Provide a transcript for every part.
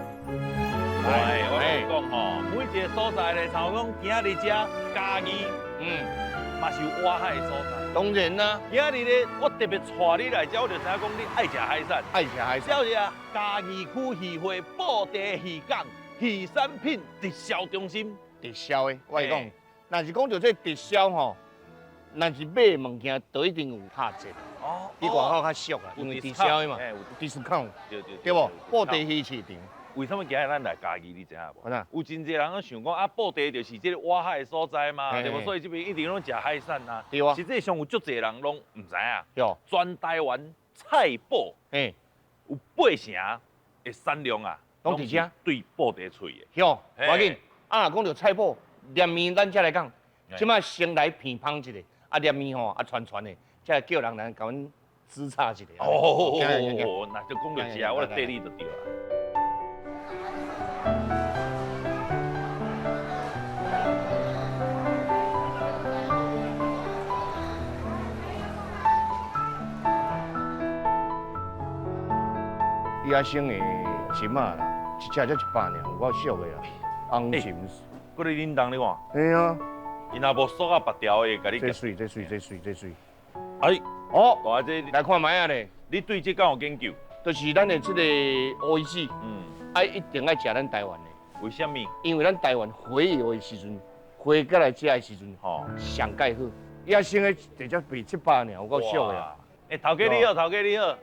喂，我跟你講吼，每一個所在咧，像講今仔日遮嘉義，嘛是有挖海的所在。當然啦。今仔日咧，我特別帶你來遮，我就知影講你愛食海產。愛食海產。這是啊，嘉義區漁會布袋漁港漁產品直銷中心。直銷的，我跟你講，若是講到這直銷吼，若是買物件，都一定有打折。哦。比外口較俗啊，因為直銷的嘛，discount，對無？布袋魚市場。為什麼今日咱來嘉義？你知影無？哪？有真濟人攏想講啊，布袋就是這個挖海的所在嘛，對無？所以這邊一定攏食海產啊。對啊。實際上有足濟人攏毋知影。全台灣菜脯，有八成的產量啊，攏佇遮對布袋出的。喲，無要緊。啊，若講著菜脯，連麵咱遮來講，這擺先來片芳一下，啊連麵吼啊傳傳的，才叫人來共阮指查一下。哦，那就講著食，我來綴你就對啦。伊遐生的蟳仔啦，一隻才100爾，有夠俗的啦。紅蟳。閣咧冷凍你看。嘿啊。伊若無索啊，別條的，共你。這媠，這媠，這媠，這媠。哎，哦，大這來看覓仔咧。你對這敢有研究？就是咱的這個烏魚子，愛一定愛食咱台灣的。為啥物？因為咱台灣洄游的時陣，飛過來這的時陣，吼，上蓋好。野生的直接賣700爾，有夠俗的。欸，頭家你好，頭家你好。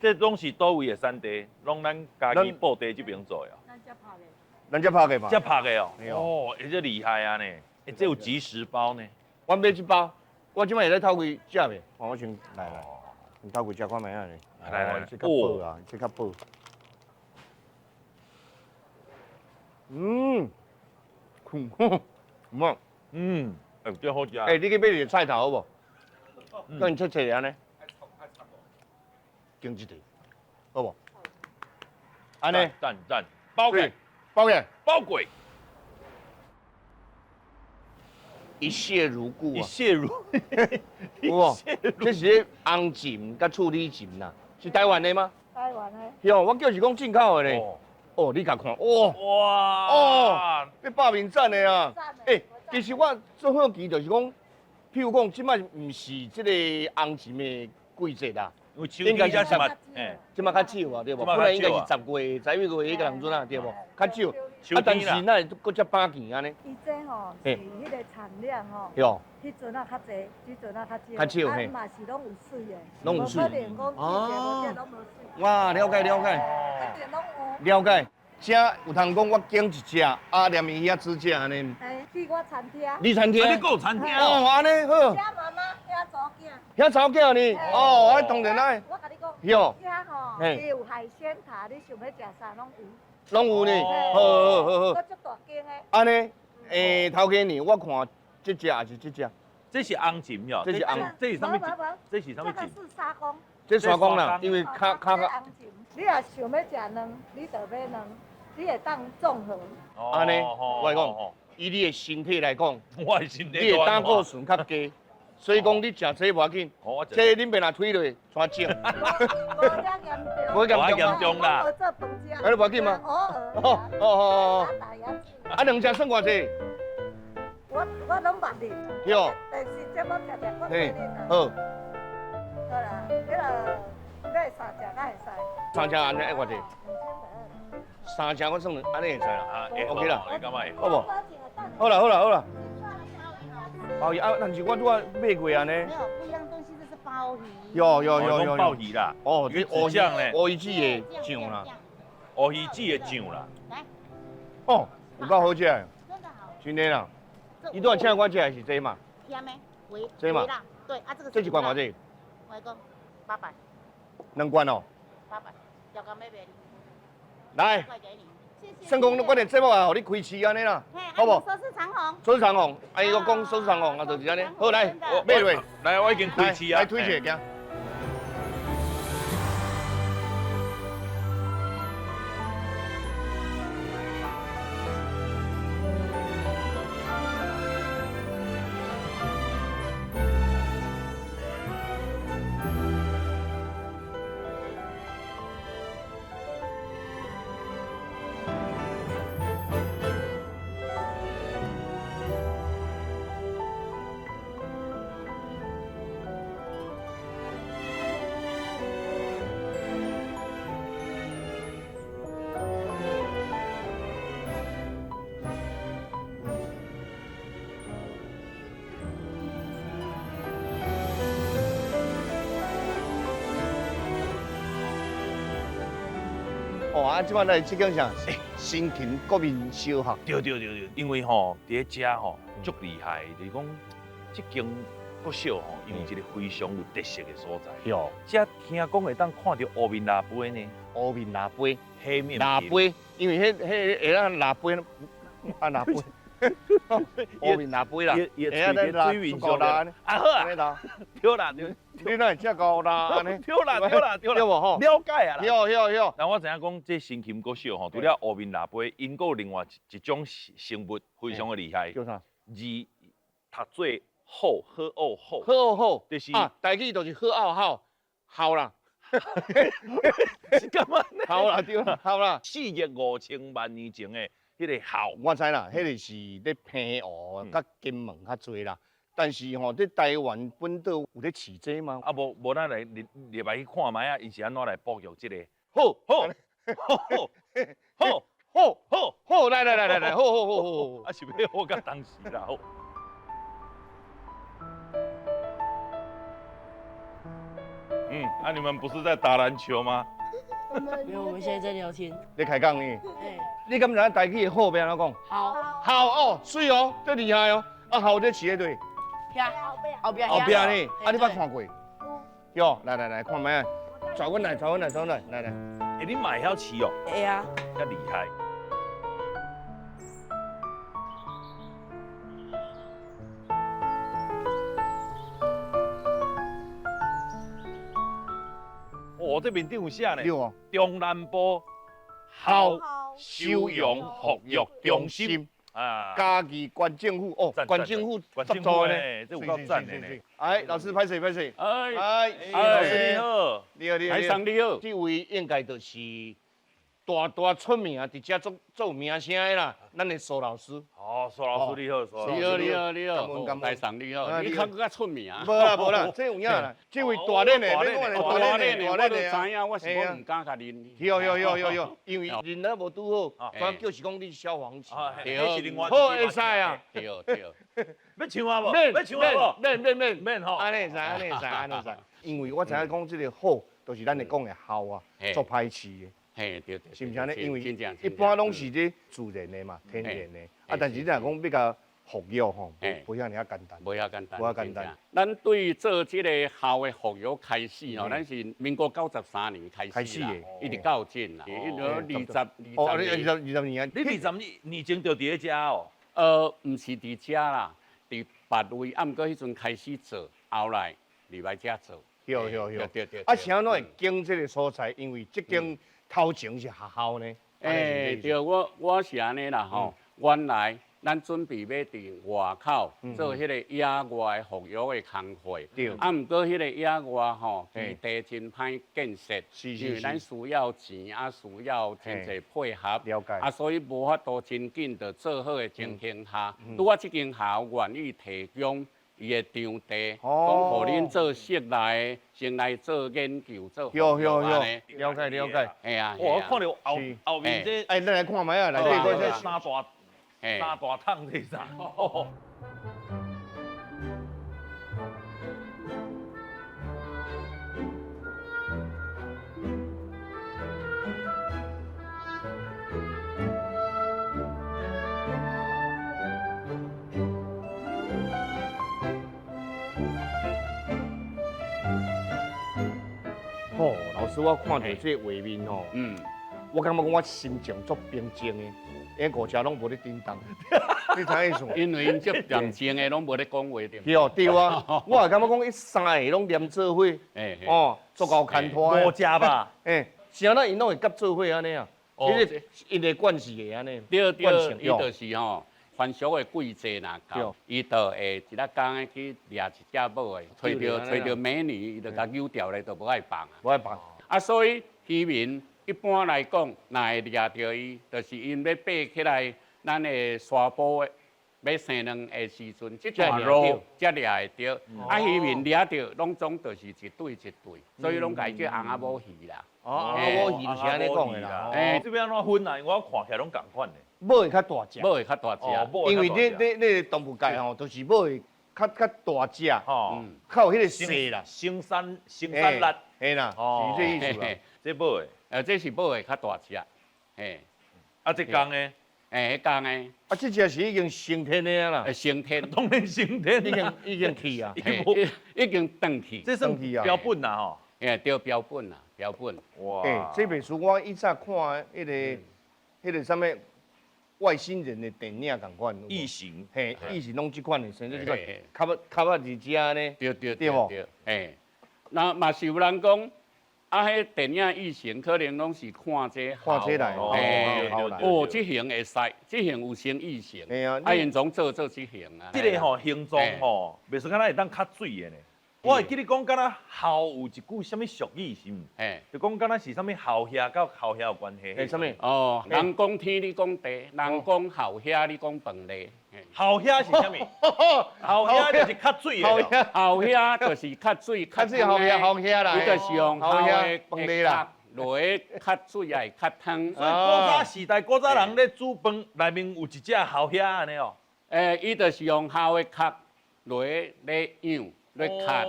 這攏是佗位的產地？攏咱嘉義布袋這邊做的。咱遮拍的。咱遮拍的嘛。遮拍的哦。哦，欸，這厲害啊呢！欸，這有即食包呢。我買一包，我這擺會使透開食袂？我先來來，先透開食看覓仔咧。來來，這較薄啊，這較薄。嗯，有無？嗯，欸，這好食。欸，你去買一個菜頭好無？跟你切切按呢。揀一塊，好無？按呢？讚讚，包過，包過，包過。一蟹如故啊！一蟹如，有無？這是紅蟳佮處女蟳啦，是台灣的嗎？台灣的。喲，我叫是講進口的呢。哦，你共看，哇！哇！哦，這百面讚的啊！欸，其實我最好奇就是講，譬如講，這擺毋是這個紅蟳的季節啦。應該是十，這擺較少啊，對無？本來應該是10月、11月彼個時陣啊，對無？較少。啊，但是哪會閣遮百件按呢？伊這吼是彼個產量吼，彼陣啊較濟，這陣啊較少。較少嘿。啊嘛是攏有水的。攏有水。無可能講季節無這攏無水。哇，了解了解。一定攏有。了解。遮有通講我揀一隻，啊，連魚仔煮食按呢。欸，去我餐廳。你餐廳？啊，你閣有餐廳哦，按呢好。遮媽媽，遐查某囝。遐查某囝呢？哦，啊，當然愛。我共你講。喲。遐吼，伊有海鮮塔，你想欲食啥攏有。攏有呢。好好好好。閣足大間的。按呢，欸，頭家呢，我看這隻還是這隻？這是紅鱔喲，這是紅，這是啥物？這是啥物？這個是沙公。這沙公啦，因為較較較。你若想欲食卵，你就買卵，你會當綜合。按呢，我來講，以你的身體來講，我的身體，你的膽固醇較低，所以講你食這無要緊。這恁爸若推落，怎整？無遐嚴重。無遐嚴重啦。啊，你無要緊嗎？哦哦哦哦。啊，兩隻算偌濟？我攏捌啉。對。電視節目常常我捌啉。好。好啦，彼个買三隻敢會使？三隻按呢愛偌濟？三隻我算按呢會使啦。OK 啦，好無？好啦好啦好啦。鮑魚啊，但是我拄仔買過按呢。沒有，不一樣東西，這是鮑魚。有有有有。鮑魚啦。哦，這烏醬咧。烏魚子的醬啦。烏魚子的醬啦。來。哦，有夠好食的。真的好。真的啦。伊拄仔請我食的是這嘛？甜的，微這嘛？對啊，這個。這一罐偌濟？我講800。兩罐哦。 800，要講欲賣。來。算講我的節目也予你開市按呢啦，好無？收視長紅。收視長紅，哎，我講收視長紅啊，就是按呢。好，來，買落。來，我已經開市啊。來推一下，行。哦，啊，這擺來這間啥？新勤國民小學。對對對對，因為吼，佇咧遮吼足厲害，就是講這間國小吼，因為一個非常有特色的所在。對。遮聽講會當看著烏面蜊杯呢。烏面蜊杯，黑面蜊杯，因為彼彼會當蜊杯，啊蜊杯。烏面蜊杯啦，會當水面上啊好啊，對啦對，你哪會這高啦？對啦對啦對啦，對無吼？了解啊啦。對對對。但我知影講，這新勤國小吼，除了烏面蜊杯，𪜶閣有另外一種生物非常的厲害。叫啥？字讀做好，好奥好。好奥好，就是啊，台語就是好奥好，好啦。是幹嘛呢？好啦對啦，好啦。4億5千萬年前的。彼个鱟，我知啦，彼个是咧澎湖佮金门較濟啦。但是吼，佇台灣本島有咧飼這嗎？啊，無無，咱來入入來去看覓啊，𪜶是按怎來哺育這個？好，好，好，好，好，好，好，來來來來來，好好好好，啊是欲好甲當時啦，好。嗯，啊，你們不是在打籃球嗎？沒有，我們現在在聊天。咧開講呢？你敢知影台語的好欲按怎講？好，好哦，媠哦，足厲害哦。啊，鱟咧飼咧佗？後壁。後壁呢？啊，你捌看過？有，來來來，看覓啊？帶阮來，帶阮來，帶阮來，來來。欸，你嘛會曉飼哦？會啊。遮厲害。哦，這面頂有寫呢。對哦。中南部鱟收容復育中心啊，嘉義縣政府哦，縣政府贊助的呢，這有夠讚的呢。哎，老師歹勢歹勢。哎哎，老師你好，你好你好，台上你好。這位應該就是大大出名，佇遮足足有名聲的啦，咱的蘇老師。哦，蘇老師你好，蘇老師你好你好你好，台上你好，你較閣較出名。無啦無啦，這有影啦，這位大練的，大練的，我都知影，我是講毋敢共認。有有有有有，因為認得無拄好，反正就是講你是消防士。好，會使啊。對對。欲唱啊無？欲唱啊無？免免免免吼。按呢會使，按呢會使，按呢會使。因為我知影講這個好，就是咱咧講的鱟啊，足歹飼的。嘿，對對，是毋是按呢？因為一般攏是咧自然的嘛，天然的。啊，但是你若講欲共復育吼，無遐爾仔簡單。無遐簡單，無遐簡單。咱對做這個鱟的復育開始吼，咱是民國93年開始啦，一直到今啦，一直20年。哦，你20年啊？你20年前就佇咧遮哦？毋是佇遮啦，佇別位，啊，毋過彼陣開始做，後來入來遮做。對對對。對對。啊，是按怎會揀這個所在？因為這間頭前是學校呢。欸，對，我是按呢啦吼，原來咱準備欲佇外口做彼個野外復育的工課，啊，毋過彼個野外吼，基地真歹建設，因為咱需要錢，啊，需要真濟配合，啊，所以無法度真緊就做好的情形下，拄仔這間學校願意提供伊的場地，講予恁做室內，先來做研究，做有有有，了解了解。嘿啊，我看著後後面這，哎，咱來看覓啊，內底這三大桶這啥？哦，老師，我看著這個畫面吼，我感覺講我心情足平靜的，因為五隻攏無咧叮當，你知影意思無？因為𪜶足平靜的，攏無咧講話對。對對啊，我也感覺講伊三個攏黏做伙，哦，足夠牽拖的。五隻吧？欸，是按怎𪜶攏會佮做伙按呢啊？伊個𪜶的慣勢會按呢。對對，伊就是吼，繁殖的季節若到，伊就會一粒工的去掠一隻母的，揣著美女，伊就共揪掉咧，就無愛放啊。無愛放。啊，所以漁民一般來講，若會掠著伊，就是𪜶欲爬起來，咱的沙埔欲生卵的時陣，這段路才掠會著。啊，漁民掠著，攏總就是一對一對，所以攏共伊叫尪仔母魚啦。哦，尪仔母魚就是按呢講的啦。欸，這欲按怎分啊？因為我看起來攏仝款的。母會較大隻，母會較大隻，因為你動物界吼，都是母會較大隻，較有彼個勢啦。生產力，嘿啦，是這意思啦。這母的，這是母的較大隻，嘿。啊，這公的，欸，彼公的。啊，這隻是已經升天的啦。升天，當然升天，已經去啊，已經轉去。這算標本啦吼。欸，對，標本啦，標本。哇。欸，這本書我以前看彼個啥物外星人的電影仝款。異形。嘿，異形攏這款的，生做這款，較捌佇遮呢。對對對對。嘿，那嘛是有人講，啊，彼電影異形可能攏是看這看這來，哦，這型會使，這型有成異形。啊，𪜶總做這型啊。這個吼形狀吼，袂輸敢若會當較水的呢。我會記你講，敢若鱟有一句啥物俗語是毋？嘿，就講敢若是啥物鱟兄佮鱟兄有關係。欸，啥物？哦，人講天，你講地；人講鱟兄，你講飯咧。鱟兄是啥物？鱟兄就是較水的。鱟兄就是較水、較水鱟兄，鱟兄啦。伊就是用鱟的飯咧啦，落去較水也會較湯。所以古早時代，古早人咧煮飯，內面有一隻鱟兄按呢哦。欸，伊就是用鱟的殼落去咧養。咧看，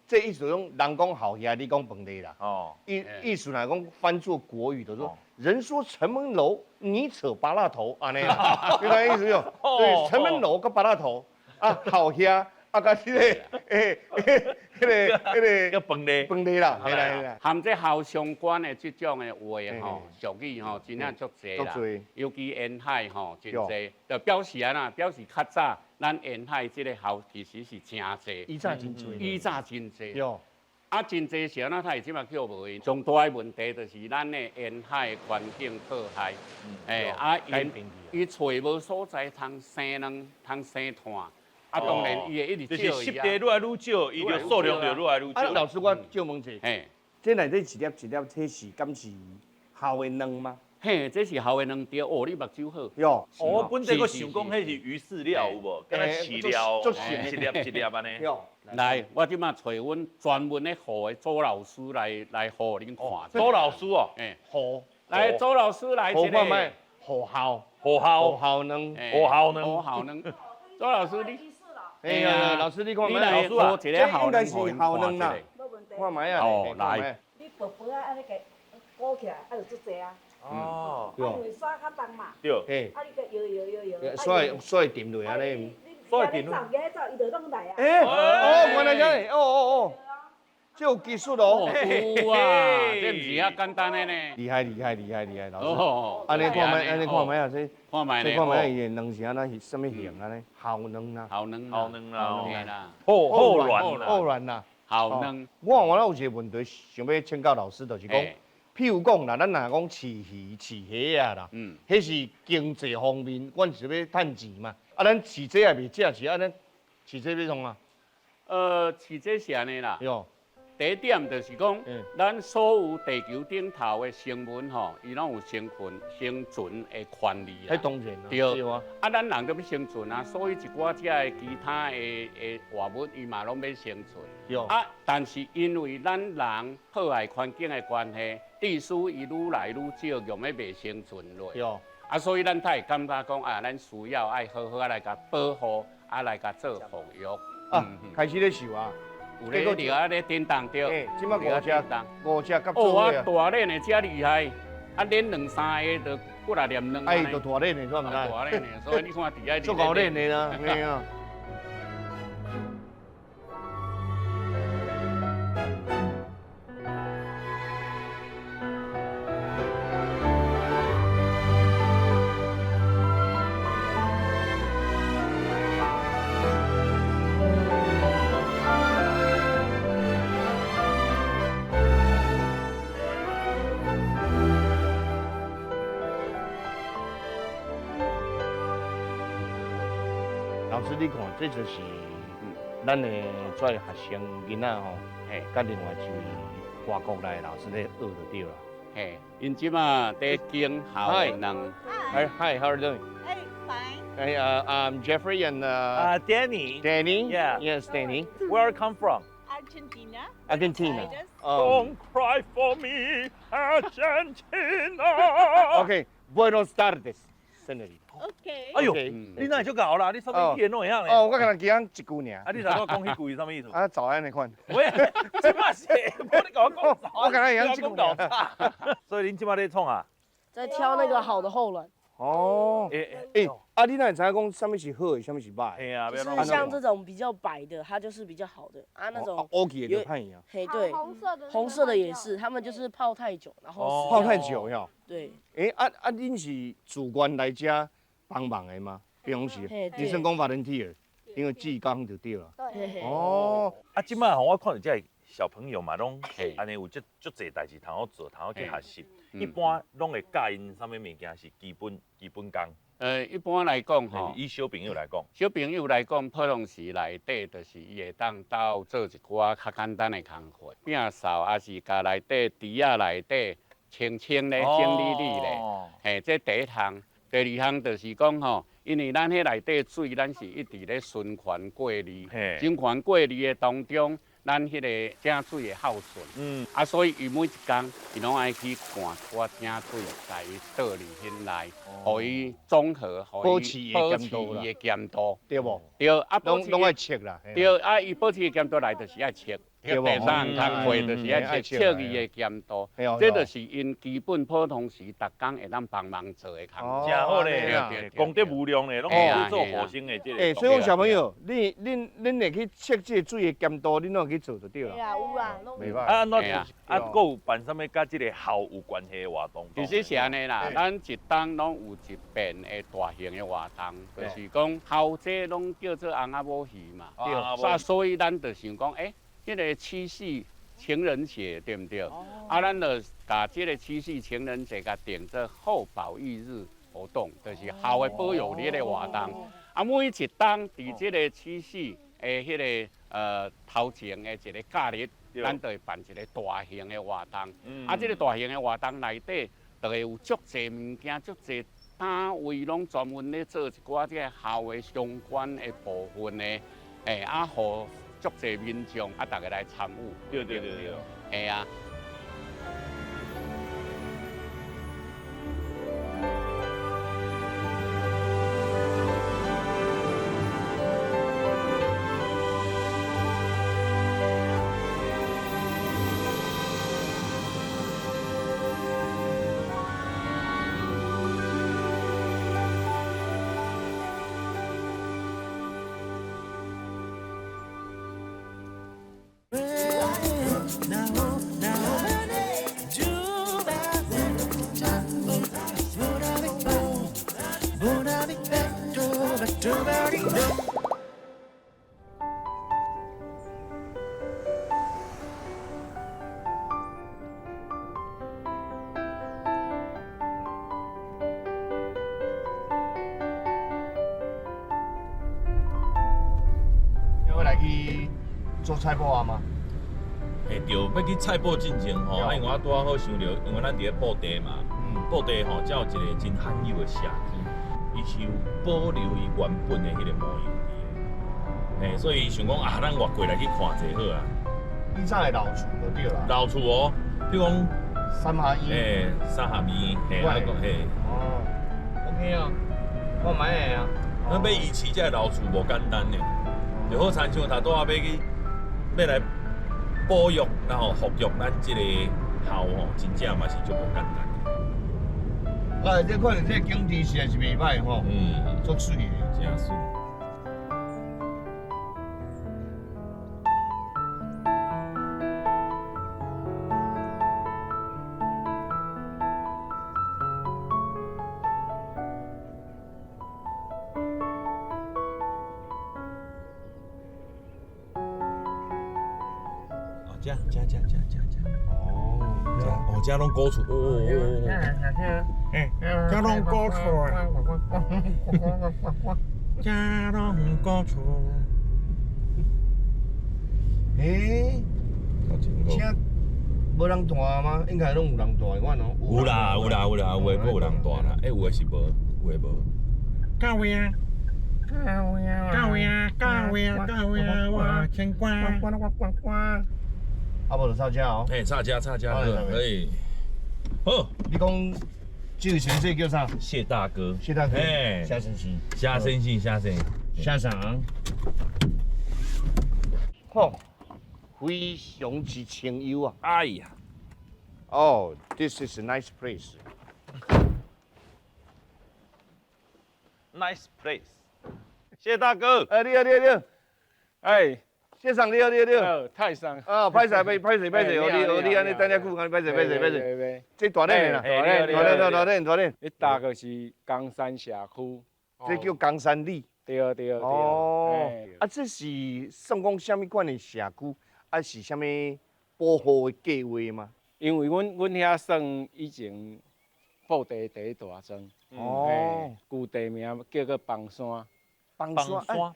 這意思講，人講鱟兄，你講飯咧啦。哦，意思來講，翻做國語就說，人說城門樓，你扯芭樂頭，按呢啦，你知影意思無？對，城門樓佮芭樂頭，啊，鱟兄，啊，佮這個，欸，彼個叫飯咧，飯咧啦，嘿啦嘿啦。含這鱟相關的這種的話吼，俗語吼，真正足濟啦。尤其沿海吼，真濟，就表示按怎？表示較早。咱沿海這個鱟其實是真濟，以前真濟，以前真濟。啊，真濟是按怎？他這馬叫無去。上大的問題就是咱的沿海環境破壞，欸，啊，伊揣無所在通生卵、通生炭，啊，當然伊會一直就是濕地愈來愈少，伊就數量就愈來愈少。啊，老師，我借問一下，這內底一粒一粒，這是敢是鱟的卵嗎？嘿，這是鱟的卵對，哦，你目睭好。喲，我本底閣想講彼是魚飼料有無？敢若飼料，一粒一粒按呢。來，我這馬揣阮專門咧鱟的周老師來予恁看。周老師哦，欸，鱟，來，周老師來一個。看覓？鱟鱟，鱟鱟，鱟卵，鱟鱟卵，鱟鱟卵。周老師你，哎呀，老師你看覓？老師啊，這應該是鱟卵啦。看覓啊？哦，來。你薄薄仔按呢个裹起來，啊就足濟啊。哦，啊，因為沙較重嘛，對，啊，你閣搖搖搖搖，煞會煞會沉落按呢，煞會沉落，走，伊就攏來啊。欸，哦，原來這樣，哦哦哦，這有技術哦。有啊，這毋是遐簡單的呢。厲害厲害厲害厲害，老師。哦，按呢看覓，按呢看覓啊，這看覓這看覓伊的卵是按怎，啥物型按呢？鱟卵啊，鱟卵，鱟卵啦，啦，厚厚卵，厚卵啦，鱟卵。我有一個問題想欲請教老師，就是講，譬如講啦，咱若講飼魚、飼蝦仔啦，彼是經濟方面，阮是欲趁錢嘛。啊，咱飼這也袂食，是按呢飼這欲創啊？飼這是按呢啦。第一點就是講，咱所有地球頂頭的生物吼，伊攏有生存的權利啦。彼當然啦。對啊。啊，咱人都欲生存啊，所以一寡這个其他的活物，伊嘛攏欲生存。對。啊，但是因為咱人破壞環境的關係，致使伊愈來愈少，用欲袂生存落。對。啊，所以咱才會感覺講啊，咱需要愛好好來共保護，啊來共做復育。啊，開始咧受啊。有咧對啊，咧叮當對。這擺五隻，五隻合做哦，啊，大鏈的遮厲害，啊，連兩三个就幾若粒卵。哎，就大鏈的，我毋知。大鏈的，所以你看佇遐。足夠鏈的啦，嘿啊。老師，你看，這就是咱的這學生囡仔吼，佮另外一位外國來的老師咧學就對啦。嘿，𪜶這馬佇揀鱟卵。 Hi, hi, how are you doing? Hey, fine. Hey, I'm Jeffrey and Danny. Danny. Yeah. Yes, Danny. Where come from? Argentina. Argentina. Don't cry for me, Argentina. Okay. Buenos tardes, señorita. OK。哎喲，你哪會足𠢕啦？你啥物語言攏會曉呢？哦，我敢若記講一句爾。啊，你頭拄仔講彼句是啥物意思？啊，早安的款。喂，這馬是，無你共我講早安。我敢若會曉這句爾。所以恁這馬咧創啥？在挑那個好的鱟卵。哦。欸，啊，你哪會知影講啥物是好的，啥物是歹的？嘿啊，就是像這種比較白的，它就是比較好的啊。那種烏去的就歹啊。嘿，對，紅色的，紅色的也是，他們就是泡太久，然後泡太久喲。對。欸，啊啊，恁是自願來遮幫忙的嗎？平常時，你算講 volunteer，因為志工就對了。對。哦，啊，這馬吼，我看著這小朋友嘛，攏按呢有足足濟代誌通好做，通好去學習。一般攏會教𪜶啥物物件是基本功。一般來講吼，以小朋友來講，小朋友來講，普通時內底就是伊會當鬥做一寡較簡單的工課，摒掃，抑是共內底池仔內底清清咧、整理理咧。嘿，這第一項，第二項就是講吼，因為咱彼內底水，咱是一直咧循環過濾，循環過濾的當中，咱彼个井水的耗損，啊，所以伊每一工，伊攏愛去灌一寡井水，共伊倒入彼內，予伊綜合，保持伊的鹹度，對無？對，啊，攏愛測啦。對，啊，伊保持鹹度來就是愛測。第三項工課就是愛測測伊的鹹度，這就是𪜶基本普通時逐工會當幫忙做的工作。真好咧，功德無量咧，攏去做護生的這個。欸，所以講小朋友，你恁恁會去測這個水的鹹度，恁攏會去做就對啦。對啊，有啊，袂歹。啊，按怎啊，閣有辦啥物佮這個校有關係的活動？其實是按呢啦，咱一冬攏有一遍的大型的活動，就是講校這攏叫做翁仔某魚嘛。對。啊，所以咱就想講，欸，這個七夕情人節對毋對？啊，咱就共這個七夕情人節共定做鱟保育日活動，就是鱟的保育日的活動。啊，每一冬佇這個七夕的彼个頭前的一個假日，咱就會辦一個大型的活動。啊，這個大型的活動內底，就會有足濟物件，足濟單位攏專門咧做一寡這个鱟的相關的部分的，欸，啊，予足濟民眾啊，逐家來參與。對對對對，嘿啊。要来去做菜脯啊嗎？欸對，欲去菜脯進前吼，啊，因為我拄仔好想著，因為咱佇咧布袋嘛，布袋吼，才有一個真罕有的社區，伊是有保留伊原本的彼個模樣佇的，嘿，所以想講啊，咱活過來去看者好啊。以前的老厝就對啦。老厝哦，比如講三合院。欸，三合院，嘿，啊個嘿。哦，OK 啊，我買的啊。咱欲維持這个老厝無簡單呢，就好親像頭拄仔欲去，欲來保育，然後復育咱這個校吼，真正嘛是足無簡單的。啊，這看著這景致實在是袂歹吼，足媠的，真媠。遮遮遮遮遮遮，哦，哦，遮攏古厝，哦哦哦，欸，遮攏古厝，遮攏古厝。欸，遮無人住嗎？應該攏有人住的，我喏。有啦有啦有啦，有的閣有人住啦，欸，有的是無，有的無。到位啊！到位啊！到位啊！到位啊！到位啊！我牵挂。啊，無就插車哦。嘿，插車插車好，哎，好。你講這個先生叫啥？謝大哥。謝大哥。哎，謝先生。謝先生，謝先生。謝生。吼，非常之清幽啊。哎呀。哦，this is a nice place。 Nice place。謝大哥。哎，你好，你好，你好。哎。謝生你好，你好，你好。太上。啊，歹勢，歹勢，歹勢，哦，你你按呢等遮久，按呢歹勢，歹勢，歹勢。這大嶺的啦，大嶺，大嶺，大嶺。彼搭就是岡山社區。這叫岡山里。對對對。哦。啊，這是算講啥物款的社區？啊，是啥物保護的計劃嗎？因為阮遐算以前布袋第一大莊。哦。舊地名叫做枋山。枋山，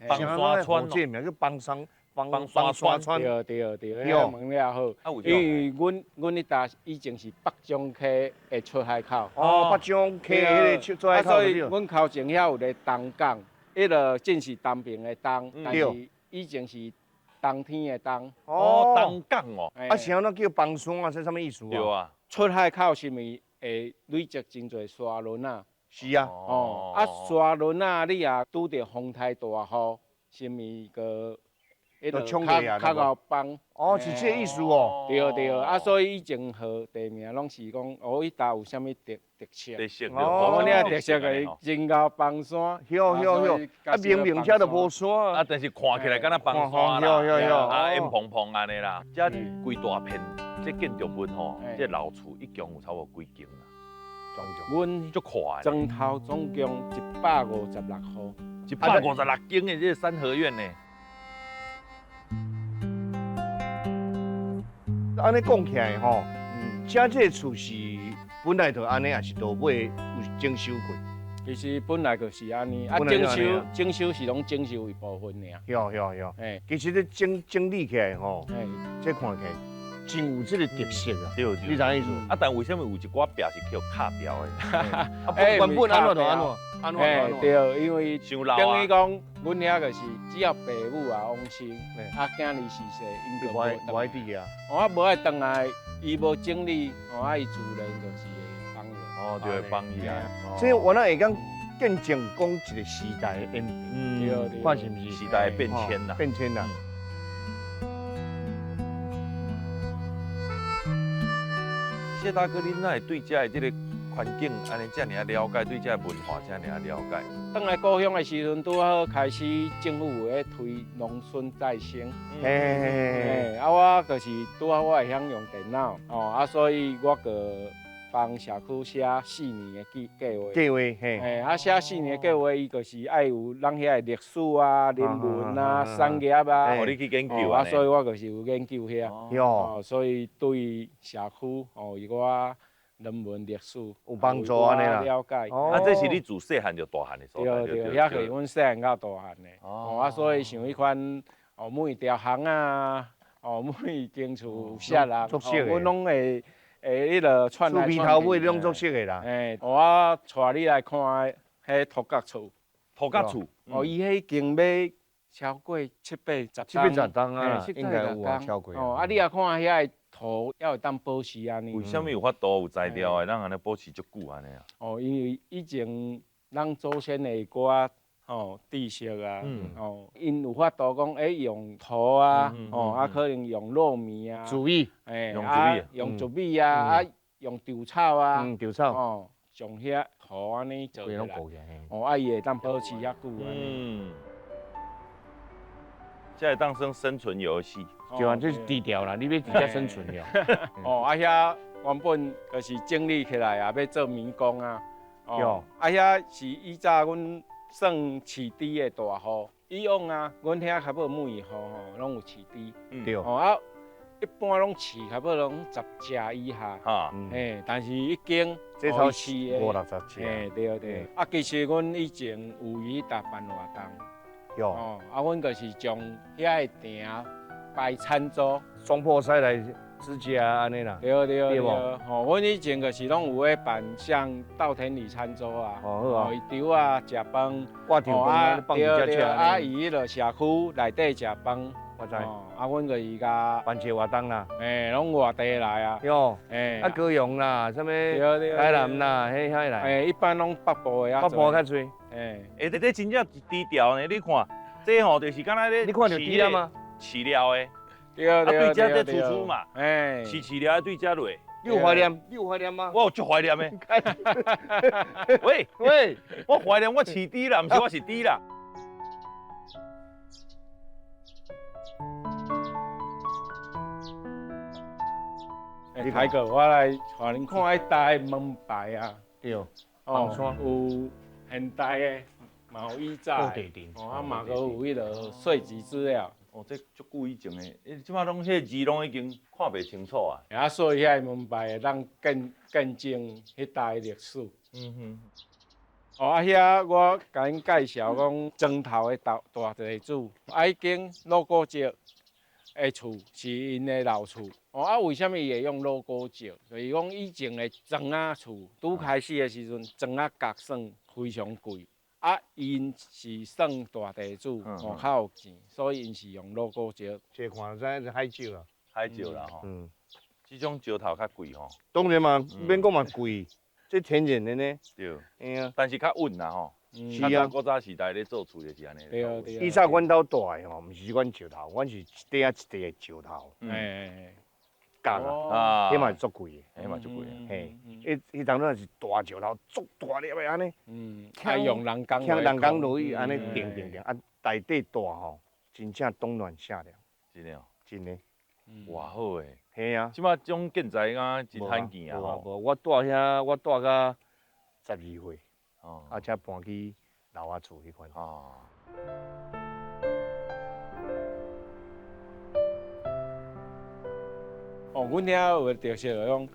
枋山村。這個名叫枋山。枋山村。對對對，遐問了好，因為阮彼搭以前是北漳溪的出海口。哦，北漳溪彼個出海口。啊，所以阮頭前遐有个東港，彼个正是東平的東，但是以前是冬天的冬。哦，東港哦。啊，是按怎叫枋山啊？這啥物意思啊？對啊。出海口是毋是會累積真濟沙崙仔？是啊。哦，啊沙崙仔你若拄著風台大雨，是毋是閣？就衝過啊！較𠢕枋。哦，是這個意思哦。對對，啊，所以以前號地名攏是講，哦，彼搭有啥物特色？特色哦，你啊特色就是真𠢕枋山。對對對，啊明明遮都無山。啊，但是看起來敢若枋山啦，啊，煙蓬蓬按呢啦。遮規大片，這建築物吼，這老厝一共有差不多幾間啦。阮足快。莊頭總共156戶。156間的這個三合院呢？按呢講起來吼，遮這個厝是本來就按呢，還是到尾有整修過？其實本來就是按呢，啊整修整修是攏整修一部分爾。對對對，欸，其實這整理起來吼，這看起來真有這個特色啊。對對，你知影意思？啊，但為什麼有一寡壁是叫卡掉的？啊，原本按怎就按怎，按怎按怎。對，因為等於講，阮遐就是只要爸母也往生，啊，囝兒逝世，𪜶就無無愛佇啊。哦，啊，無愛轉來，伊無整理，哦，啊，伊自然就是會放落。哦，就會放伊啊。這我哪會當見證講一個時代的演變，對，看是毋是時代的變遷啦？變遷啦。謝大哥，恁哪會對遮的這個環境按呢遮爾仔了解，對這个文化遮爾仔了解。轉來故鄉的時陣，拄好開始政府有咧推農村再生。嘿，啊，我就是拄好我會曉用電腦，哦，啊，所以我就幫社區寫4年的計劃。計劃，嘿。啊，寫四年的計劃，伊就是愛有咱遐的歷史啊、人文啊、產業啊。哦，你去研究啊。所以我就是有研究遐。哦，所以對社區哦，伊我人文歷史有幫助按呢啦。了解。啊，這是你自細漢就大漢的所在。對對，遐是阮細漢到大漢的。哦，啊，所以像彼款哦，每一條巷啊，哦，每一間厝有啥人，阮攏會。會，彼落串來串去。厝邊頭尾攏足熟的啦。欸，我帶你來看彼土角厝。土角厝。哦，伊彼已經欲超過七八十七八十棟啊，應該有啊，超過。哦，啊，你若看遐个土，猶會當保持按呢。為啥物有法度有材料的，咱按呢保持足久按呢啊？哦，因為以前咱祖先的歌吼知識啊，哦，𪜶有法度講，欸，用土啊，哦，啊，可能用糯米啊，竹米，欸，用竹米啊，啊，用稻草啊，稻草，哦，将遐土按呢做起來，哦，啊，伊會當保持遐久按呢。這會當算生存遊戲，對啊，這是低調啦，你欲佇遮生存了。哦，啊，遐原本就是整理起來啊，欲做迷宮啊，哦，啊，遐是以早阮算飼豬的大戶，以往啊，阮遐較無每一戶吼，攏有飼豬。對。哦啊，一般攏飼較無攏10隻以下。哈。嘿，但是已經這頭飼五六十隻。嘿，對對。啊，其實阮以前有去搭辦活動。有。哦，啊，阮就是將遐个埕擺餐桌，雙破塞來支架按呢啦。對對對。吼，阮以前就是攏有咧辦像稻田裡餐桌啊。哦，好啊。伊稻啊，食飯。掛條飯放佇遮食。啊，伊彼落社區內底食飯。我知。啊，阮就是共辦一個活動啦。欸，攏外地來啊。喲。欸。啊，高雄啦，啥物台南啦，彼遐來。欸，一般攏北部的啊。北部較濟。欸。欸，這真正低調呢，你看，這吼就是敢若咧。你看著豬了嗎？飼料的。對對對。對這這厝厝嘛。欸。飼料對這落。你有懷念？你有懷念嗎？我有足懷念的。喂喂，我懷念我飼豬啦，毋是我是豬啦。欸，凱哥，我來帶恁看彼搭的門牌啊。對。哦，有現代的，嘛有以早的。哦，啊嘛閣有彼落稅籍資料。哦，這足久以前的，欸，這擺攏彼個字攏已經看袂清楚啊。啊，所以遐个門牌會當見證彼搭的歷史。嗯哼。哦，啊，遐我共恁介紹講，莊頭的大地主，啊，彼間老古石的厝是𪜶的老厝。哦，啊，為啥物伊會用老古石？就是講以前的磚仔厝，拄開始的時陣，磚仔角算非常貴。啊，𪜶是算大地主，哦，較有錢，所以𪜶是用老古石。這看就知是海石啦。海石啦吼。嗯。這種石頭較貴吼。當然嘛，免講嘛貴，這天然的呢。對。嘿啊。但是較穩啦吼。是啊。古早時代咧做厝就是按呢。對對。以前阮兜住的吼，毋是這款石頭，阮是一塊仔一塊的石頭。欸。角啊，彼嘛是足貴的，彼嘛足貴的。嘿，彼當陣是大石頭，足大粒的按呢。嗯，啊用人工。請人工落去按呢定定定，啊内底住吼，真正冬暖夏涼。真的哦。真的。偌好欸。嘿啊。這擺這種建材敢真罕見啊吼。無，我住遐，我住到12歲，啊才搬去老仔厝彼款。哦。哦，阮遐有个特色，就講，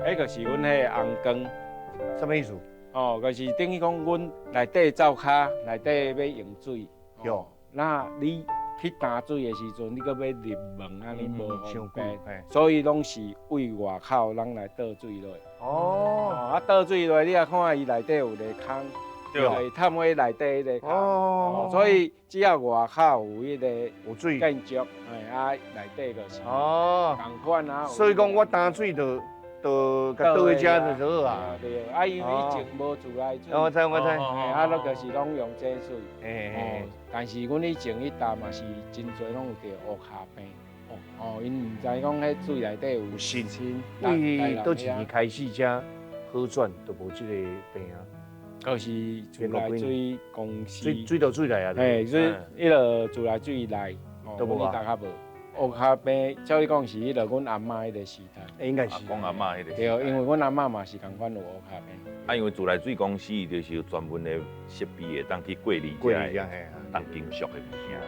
彼個是阮彼個紅光。啥物意思？哦，就是等於講，阮內底灶跤內底欲用水。對。那你去擔水的時陣，你閣欲入門按呢無方便，所以攏是對外口人來倒水落。哦。啊，倒水落，你也看伊內底有個空，對，探佇內底彼個空。哦。所以只要外口有彼個有水建築，哎啊，內底就是哦，仝款啊。所以講我擔水就共倒去遮就好啊。對，啊，因為以前無自來水。我知我知。啊，攏就是攏用這水。欸。但是阮以前彼搭嘛是真濟攏有著烏跤病。哦，𪜶毋知講彼水內底有砷。對，佗一年開始才好轉，就無這個病啊。就是自來水公司，水水到水來啊！嘿，水彼落自來水來，都無啊。大較無。烏跤病，照你講是彼落阮阿嬤彼個時代，應該是講阿嬤彼個。對，因為阮阿嬤嘛是仝款有烏跤病。啊，因為自來水公司就是有專門的設備會當去過濾過濾啊，重金屬的物件。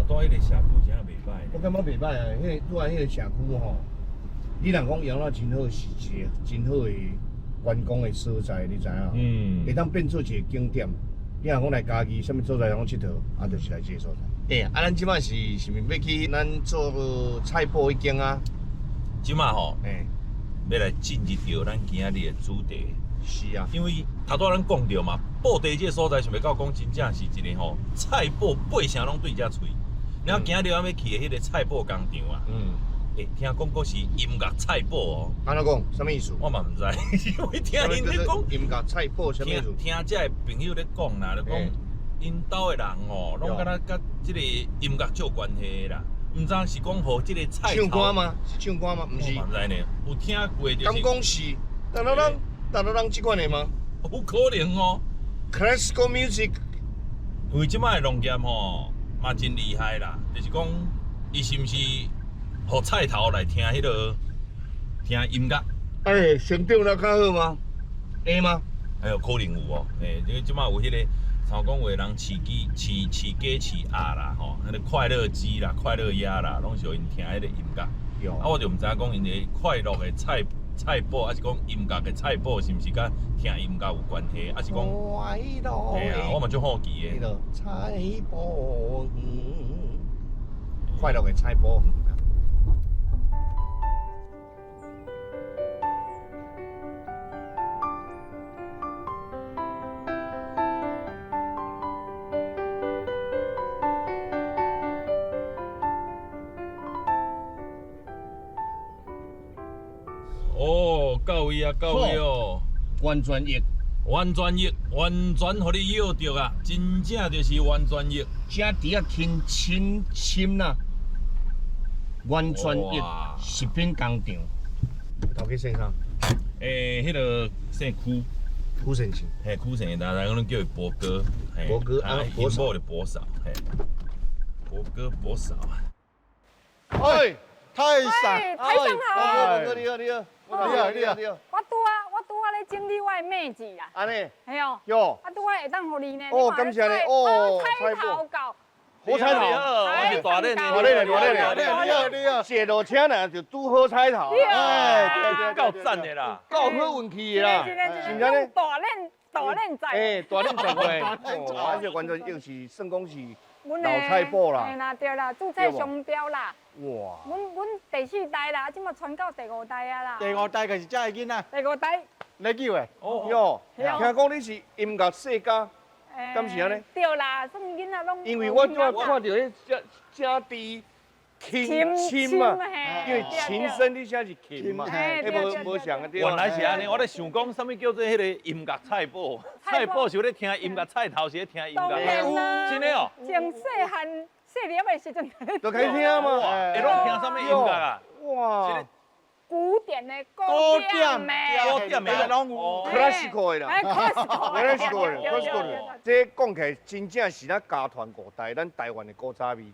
彼个社區真袂歹。我感覺袂歹啊，彼個拄仔彼個社區吼，你若講養老真好，是一個真好的觀光的所在，你知影？嗯。會當變做一個景點。你若講來嘉義，啥物所在攏𨑨迌，啊，就是來這個所在。欸，啊，咱這擺是毋是欲去咱做菜脯彼間啊？這擺吼，欲來進入著咱今仔日的主題。是啊。因為頭拄仔咱講著嘛，布袋這個所在想袂到講真正是一個吼菜脯八成攏對遮喙。然後今日咱欲去的彼個菜脯工廠啊，欸，聽講閣是音樂菜脯哦。按怎講？啥物意思？我嘛毋知，因為聽𪜶咧講音樂菜脯啥物意思？聽這个朋友咧講啦，就講𪜶兜的人哦，攏敢若佮這個音樂有關係啦。毋知是講予這個菜唱歌嗎？是唱歌嗎？毋是。我嘛毋知呢，有聽過就是。敢講是？噔噔噔噔噔噔，這款的嗎？有可能哦。 Classical music。因為這擺的農業吼。嘛真厲害啦，就是講，伊是毋是予菜頭來聽彼个聽音樂？欸，成長了較好嗎？會嗎？哎呦，可能有哦，欸，因為這擺有彼个，像講有的人飼雞、飼飼雞、飼鴨啦，吼，彼个快樂雞啦、快樂鴨啦，攏是予𪜶聽彼個音樂。啊，我就毋知影講𪜶的快樂的菜脯，還是講音樂的菜脯，是毋是佮聽音樂有關係？還是講？對啊，我嘛足好奇的。菜脯，快樂的菜脯。哦，到位啊，到位哦！完全藥，完全藥，完全予你藥著啊！真正就是完全藥。這豬仔輕深深啦，完全藥食品工廠。頭家姓啥？欸，彼个姓邱，邱先生。嘿，邱先生，大家攏叫伊博哥。博哥啊，博嫂的博嫂，嘿，博哥博嫂啊。哎，太上，太上好。博哥你好，你好。你好，你好，你好。我拄仔咧整理我的秘籍啦。按呢？嘿哦。哟。啊，拄仔會當予你呢。哦，感謝你。哦，菜頭到。好彩頭。我是大練的。大練的，大練的。你好，你好。坐落車呢，就拄好彩頭。哎，對對，夠讚的啦，夠好運氣的啦。是毋是呢？大練大練仔。哎，大練仔會。哦，這完全又是算講是老菜脯啦。嘿啦，對啦，註冊商標啦。哇！阮第四代啦，這馬傳到第五代啊啦。第五代就是這个囡仔。第五代。你叫的？哦喲，聽講你是音樂世家，敢是按呢？對啦，算囡仔攏。因為我拄仔看著彼這這豬琴琴嘛，因為琴聲你寫是琴嘛，彼無無相個對。原來是按呢，我咧想講，啥物叫做彼个音樂菜脯？菜脯是咧聽音樂，菜頭是咧聽音樂。真的哦。從細漢。細粒的時陣就開始聽嘛，會攏聽啥物音樂啊？哇！古典的古典的，古典的攏有，classical 的啦，classical 的，classical 的。這講起來真正是咱家傳五代，咱台灣的古早味，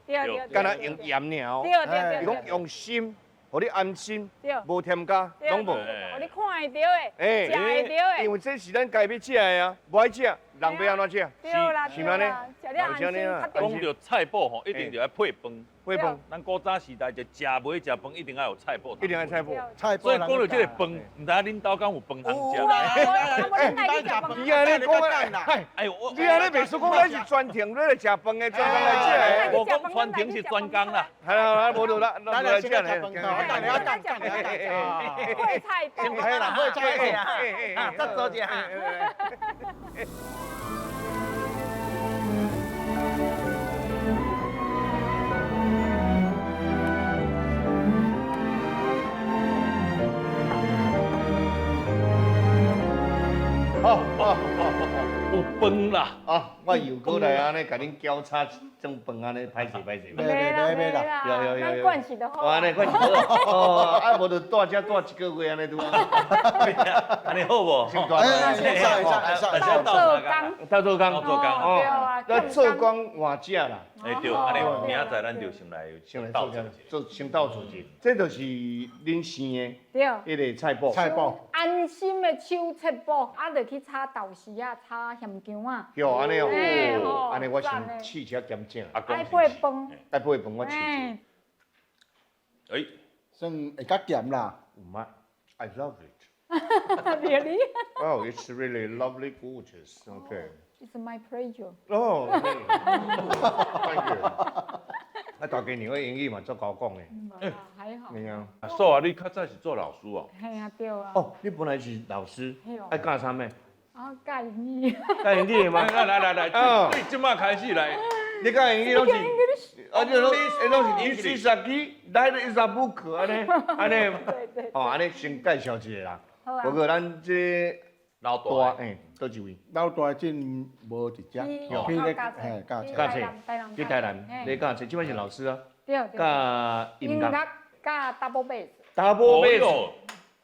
敢若用鹽爾哦，伊講用心，予你安心，無添加，攏無。予你看會著的，食會著的。因為這是咱家欲食的啊，無愛食，人欲按怎食？對啦，是按呢？食了安心。講著菜脯吼，一定著愛配飯。配飯。咱古早時代就食袂食飯，一定愛有菜脯。一定愛菜脯。菜脯。所以講著這個飯，毋知影恁兜敢有飯通食？有啦，我你按呢講啊？哎，你按呢袂輸講，咱是專程來食飯的，專工來食的。無講傳承是專工啦。係啦，無就啦，咱來食飯，我等下講，等下講。配菜脯。配啦，配菜脯啊，再做一下。好，好，好，有飯啦！啊，我又過來按呢，共恁交叉種飯按呢，歹勢歹勢。袂啦袂啦，有有有有。咱慣勢就好。按呢慣勢好。哦，啊無就蹛遮蹛一個月按呢拄。按呢好無？先蹛。鬥做工。鬥做工。鬥做工。哦，對啊。那做工換食啦。欸對，按呢明仔載咱就先來先來做做先鬥做者。這就是恁生的。對。彼個菜脯。菜脯。安心的手切脯，啊，就去炒豆豉仔、炒鹹薑仔。哟，按呢哦，按呢我先試一下鹹正。愛配飯。愛配飯，我試試。欸，算會較鹹啦。有嗎？I love it. Really? Oh, it's really lovely, gorgeous. Okay. It's my pleasure. Oh, thank you. 啊，大家娘的英語嘛足𠢕講的。還好。對啊。阿嫂啊，你較早是做老師哦？嘿啊，對啊。哦，你本來是老師，愛教啥物？啊，教英語。教英語嗎？來來來來，對，這馬開始來。你教英語攏是，啊，這攏，攏是 This is a key, that is a book，按呢，按呢。對對。哦，按呢先介紹一下啦。不過咱這老大，欸，佗一位？老大真無佇遮，去咧，嘿，教冊。教冊，去台南，咧教冊，這擺是老師啊。對對。教音樂。教 double bass。 double bass。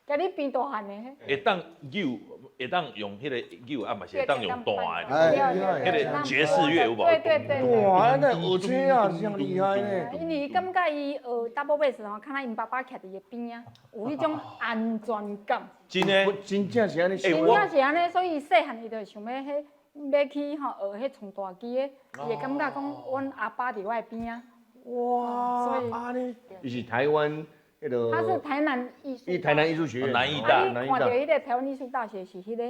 佮你變大漢的。會當扭，會當用彼個扭，啊嘛是會當用彈的。彼個爵士樂有無？對對對。哇，那學這啊，真厲害呢。因為感覺伊學 double bass 吼，敢若𪜶爸爸徛佇伊邊仔，有彼種安全感。真的，真正是按呢。真正是按呢，所以細漢伊就想欲彼欲去吼學彼創大機的，伊會感覺講阮阿爸佇我的邊仔。哇，所以按呢，伊是台灣。他是台南藝術，台南藝術學院，南藝大，你看著彼個台灣藝術大學是彼個。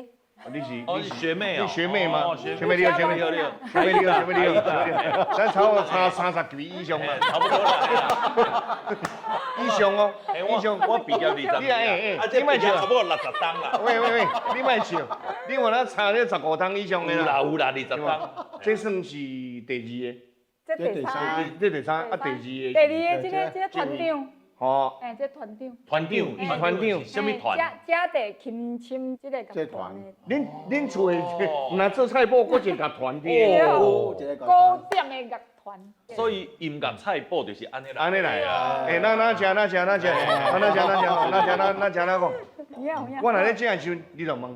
你是你是學妹哦？你學妹嗎？學妹你好，學妹你好，學妹你好，學妹你好，咱差不多差30歲以上嘛，差不多啦。以上哦，以上我畢業20年，啊，這你莫笑，差不多60冬啦。喂喂喂，你莫笑，你話咱差這15冬以上的啦。有啦有啦，20冬。這算是第二個。這第三。這第三啊，第二個。第二個，這個團長。哦，欸，這團長，團長，團長，啥物團？嘉德琴琴這個樂團的。恁厝的，毋若做菜脯，閣一個樂團的。哦，古典的樂團。所以音樂菜脯就是按呢來。按呢來啊！欸，那那食那食那食，啊那食那食，那食那那食那講。我若咧食的時陣，你就問；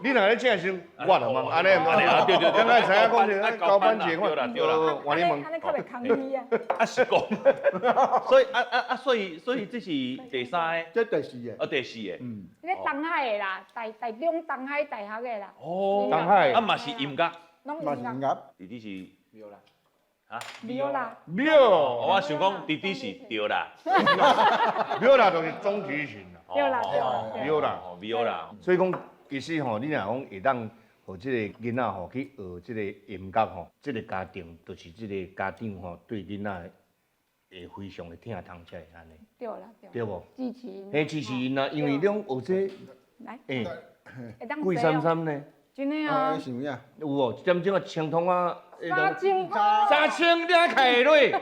你若咧食的時陣，我就問。按呢，按呢，對對對。咱愛知影講是交班者看，對啦，換你問。按呢較袂空虛啊。啊是講，所以所以這是第三個。這第四個。啊第四個。嗯。這個東海的啦，台中東海大學的啦。哦。東海。啊嘛是音樂。嘛是音樂。弟弟是。啊，對啦，對，我想講弟弟是對啦，對啦，就是中提琴啦，對啦，對啦，對啦，對啦。所以講，其實吼，你若講會當予這個囡仔吼去學這個音樂吼，這個家庭就是這個家長吼對囡仔會非常的疼痛才會按呢。對啦，對無？支持𪜶。嘿，支持𪜶啊，因為攏學這，來，欸，貴三三呢？真的啊。是有影？有哦，一點鐘啊，清通啊。3000箍。3000你還開落？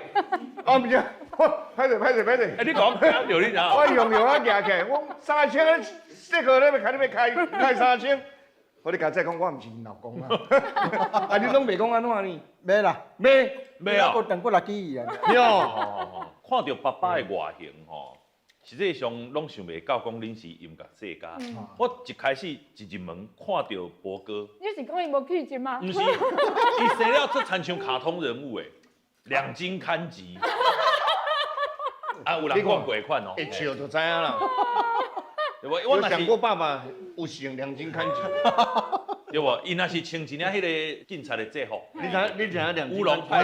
哦，毋是，歹勢歹勢歹勢。欸，你講聽著你知影？我用用啊，舉起來，我3000，這個咧欲開你欲開開3000。我你較早講，我毋是𪜶老公啊。啊，你攏袂講按怎呢？袂啦，袂袂啊。我等過來記憶啊。對。看著爸爸的外形吼，實際上攏想袂到講恁是音樂世家。我一開始一入門看著博哥，你是講伊無氣質嗎？毋是，伊生了足親像卡通人物的，兩金看吉。啊，有人看過款哦。一笑就知影啦。我有想過爸爸有像兩金看吉。對無？伊若是穿一領彼个警察的制服，你知你知影兩烏龍派，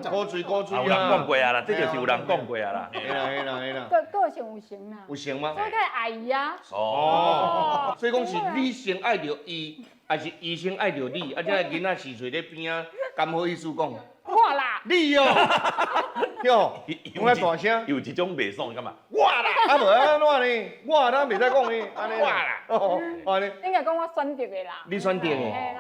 古錐古錐有人講過啊啦，這就是有人講過啊啦。嘿啦嘿啦嘿啦。個個性有成啦。有成嗎？所以才會愛伊啊。哦。所以講是你先愛著伊，還是伊先愛著你？啊，這個囡仔四歲咧邊仔，敢好意思講？我啦。你哦。喲，講較大聲。有一種袂爽，感覺？我啦，啊無按怎呢？我咱袂使講呢，按呢。我啦，哦，按呢。應該講我選擇的啦。你選擇的，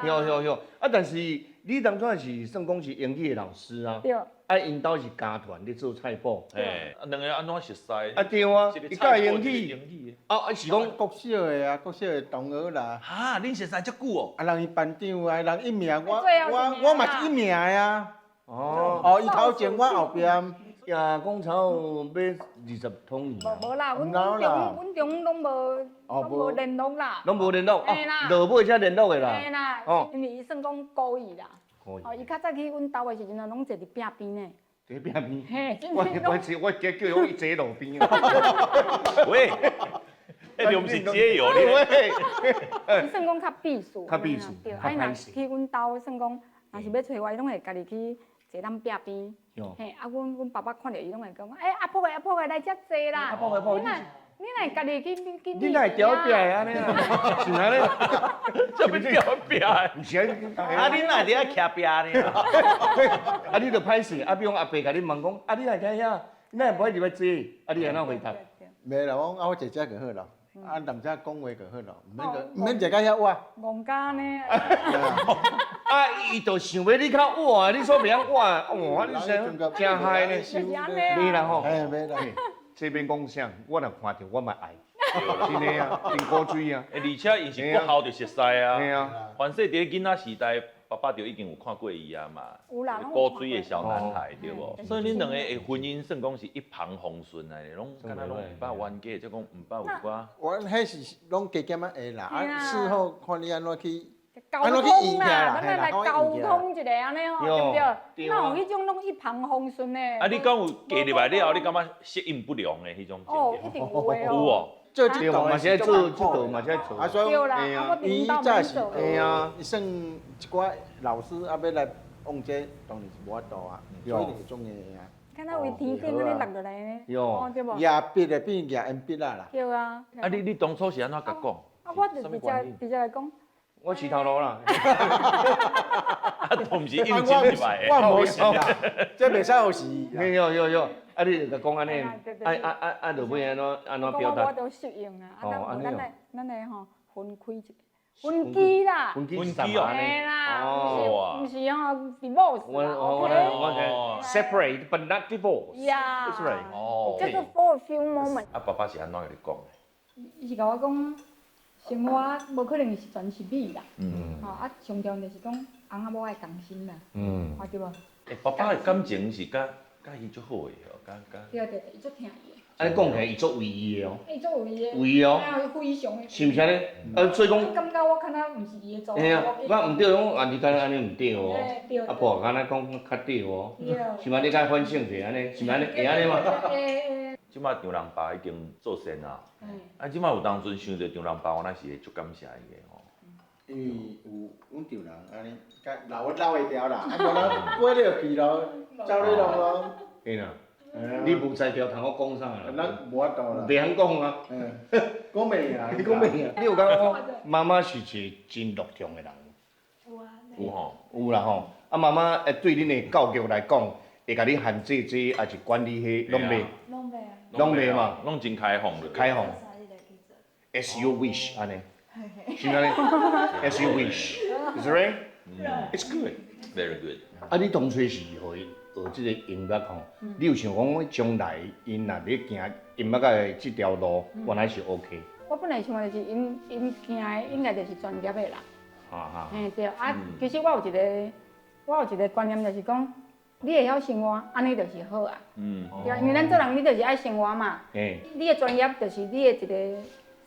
對對對。啊，但是你當初是算講是英語的老師啊。對。啊，𪜶兜是家傳咧做菜脯。嘿，兩个按怎熟似？啊對啊，伊教英語。啊啊是講國小的啊，國小的同學啦。哈，恁熟似遮久哦？啊，人伊班長啊，人一名，我嘛是一名的啊。哦。哦，伊頭前，我後壁。也講差不多欲20通年。無啦，阮中攏無聯絡啦。攏無聯絡，哦，落尾才聯絡的啦。嘿啦，因為伊算講故意啦。哦，伊較早去阮兜的時陣啊，攏坐佇壁邊呢。佇壁邊。嘿，我我叫叫伊坐路邊。喂，彼就毋是街友咧。喂。伊算講較避暑。較避暑。對，啊，伊若去阮兜，算講若是欲揣我，伊攏會家己去坐咱壁邊。嘿，啊，阮爸爸看著伊攏會講，欸，阿婆的阿婆的來遮坐啦。阿婆阿婆，你若會家己去？你若會調壁的按呢啊？是按呢？這欲調壁的？毋是啊，啊，你若會佇遐徛壁呢？啊，你著歹勢，啊，比如講阿伯共你問講，啊，你若會佇遐，你若無愛入來坐，啊，你按怎回答？袂啦，我講啊，我坐遮就好咯，啊，踮遮講話就好咯，毋免坐到遐倚。戇家呢？啊，伊就想欲你較倚，你煞袂曉倚，哇，你真真害呢。就是按呢袂啦吼，嘿，袂啦。這免講啥，我若看著我嘛愛，真的啊，真古錐啊。而且𪜶是國校就熟似啊。嘿啊。凡勢佇咧囡仔時代，爸爸就已經有看過伊啊嘛。有啦。古錐的小男孩對無？所以恁兩個的婚姻算講是一帆風順來的，攏敢若攏毋捌冤家，或者講毋捌有寡。我彼是攏加減仔會啦，啊，事後看你按怎去。溝通啦，咱來溝通一下按呢吼，對不對？哪有彼種攏一帆風順的？啊，你敢有嫁入來了後，你感覺適應不良的彼種？哦，一定有的哦。有哦。做這道嘛是愛做，這道嘛是愛做。啊，所以伊早是，嘿啊，伊算一寡老師啊，欲來往這當然是無法度啊，所以就種的啊。敢若為天頂按呢落落來呢？哦，對無？舉筆的變舉鉛筆仔啦。對啊。啊，你當初是按怎共講？啊，我就直接來講。我飼頭路啦，啊，都毋是應徵入來的，我無是啦，這袂使予是。對對對，啊，你就共講按呢，啊，落尾按怎按怎表達？我都適應啊，啊，咱來吼分開一下，分居啦，分居哦，嘿啦，毋是吼 divorce 我 separate but not divorce。呀，that's right。哦，這個 for a few moment。啊，爸爸是按怎共你講的？伊是共我講。生活無可能是全是美啦，吼啊，上重要就是講翁仔某愛同心啦，啊對無？欸，爸爸的感情是佮伊足好的哦，佮。對對對，伊足疼伊的。按呢講起來，伊足為伊的哦。伊足為伊的。為哦。非常的。是毋是按呢？啊，所以講。感覺我敢若毋是伊的祖。嘿啊，我毋對，講啊，你敢若按呢毋對哦。對。啊，婆敢若講較對哦。是毋？你該反省者按呢？是毋按呢？會按呢嗎？會。這擺丈人爸已經做善啊，啊，這擺有當陣想著丈人爸，原來是會足感謝伊的吼。因為有阮丈人按呢，共留留會牢啦，啊無咱過了去咯，走你攏咯。嘿啦，你無才調通好講啥啦？咱無法度啦。袂曉講啊。講袂贏。你講袂贏。你有感覺講媽媽是一個真樂天的人？有啊。有吼。有啦吼。啊，媽媽會對恁的教育來講，會共你限制這，抑是管理彼，攏袂？攏袂啊。攏袂嘛，攏真開放的。開放。As you wish，按呢？是按呢？As you wish，is right? It's good. Very good. 啊，你當初是予伊學這個音樂吼？你有想講將來𪜶若欲行音樂的這條路，原來是 OK。我本來想的是𪜶行的應該就是專業的啦。嘿對，啊，其實我有一個觀念就是講，你會曉生活，按呢就是好啊。對啊，因為咱做人，你就是愛生活嘛。你的專業就是你的一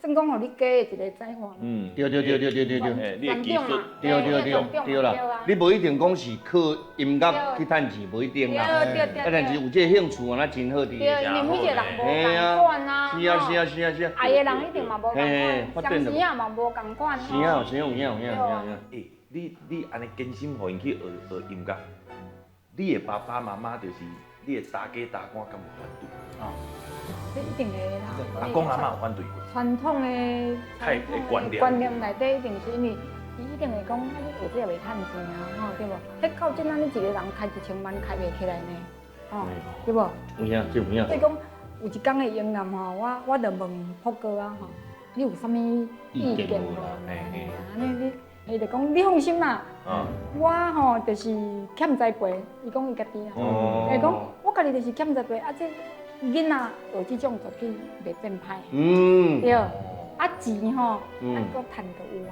個算講予你加的一个才華。嗯，對對對對對對對，你的技術，對對對對啦，你無一定講是靠音樂去趁錢，無一定啦。對對對。啊，但是有這個興趣啊，那真好佇。對，因為每一個人無仝款啊。是啊是啊是啊是啊。愛的人一定嘛無仝款，相時啊嘛無仝款。是啊是啊有影有影有影。欸，你按呢甘心予𪜶去學學音樂，你的爸爸媽媽就是你的大家大官，敢有反對？啊，這一定會啦。阿公阿嬤有反對？傳統的觀念，觀念內底一定是因為，伊一定會講，啊你學這個袂趁錢啊，吼對無？彼到這咱你一個人開1000萬開袂起來呢，吼對無？有影，這有影。所以講有一工的音樂吼，我就問福哥啊吼，你有啥物意見無？按呢你。伊就講你放心啦，我吼就是欠栽培，伊講伊家己啦，伊講我家己就是欠栽培，啊這囡仔學這種絕對袂變歹，對，啊錢吼，咱閣趁就有啊，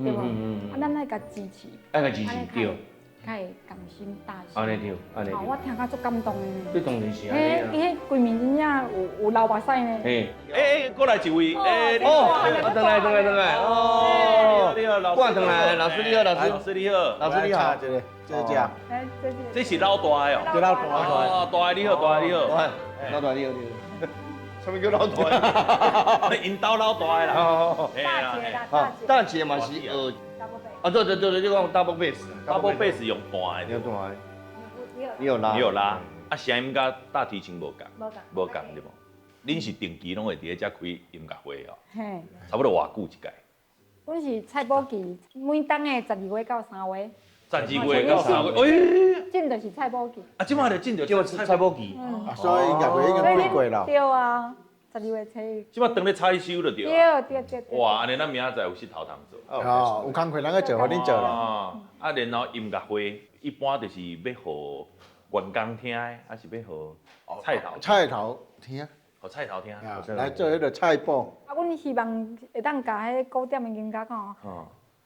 對無？啊咱愛共支持，愛共支持對，較會甘心大心。按呢對，按呢對。我聽甲足感動的呢。這當然是按呢啊。伊彼規暝真正有流目屎呢。嘿。欸，過來一位。欸，哦，轉來轉來轉來，哦。你好，老師。轉轉來，老師你好，老師。老師你好，老師你好。這個，這只。這是老大的哦。這老大。哦，大的你好，大的你好。老大你好，你好。什麼叫老大？𪜶兜老大的啦。哦。大姐啦，大姐。大姐嘛是學。啊，對對對對，你講 double bass，double bass 用彈的。用彈的。你有拉？你有拉。啊，聲音佮大提琴無仝。無仝。無仝對無？恁是定期攏會佇咧遮開音樂會哦？嘿。差不多偌久一屆？阮是菜脯期，每冬的12月到3月。 12月到3月，哎。進就是菜脯期。啊，這擺就進就菜脯期。啊，所以音樂會已經幾過啦。對啊，12月初一。這擺當咧採收就對。對對對。哇，按呢咱明仔載有穡頭通做。哦，有工課咱去做，予恁做啦。啊，然後音樂會一般就是欲予員工聽的，還是欲予菜頭？菜頭聽。予菜頭聽。來做彼个菜脯。啊，阮希望會當共彼古典的音樂吼，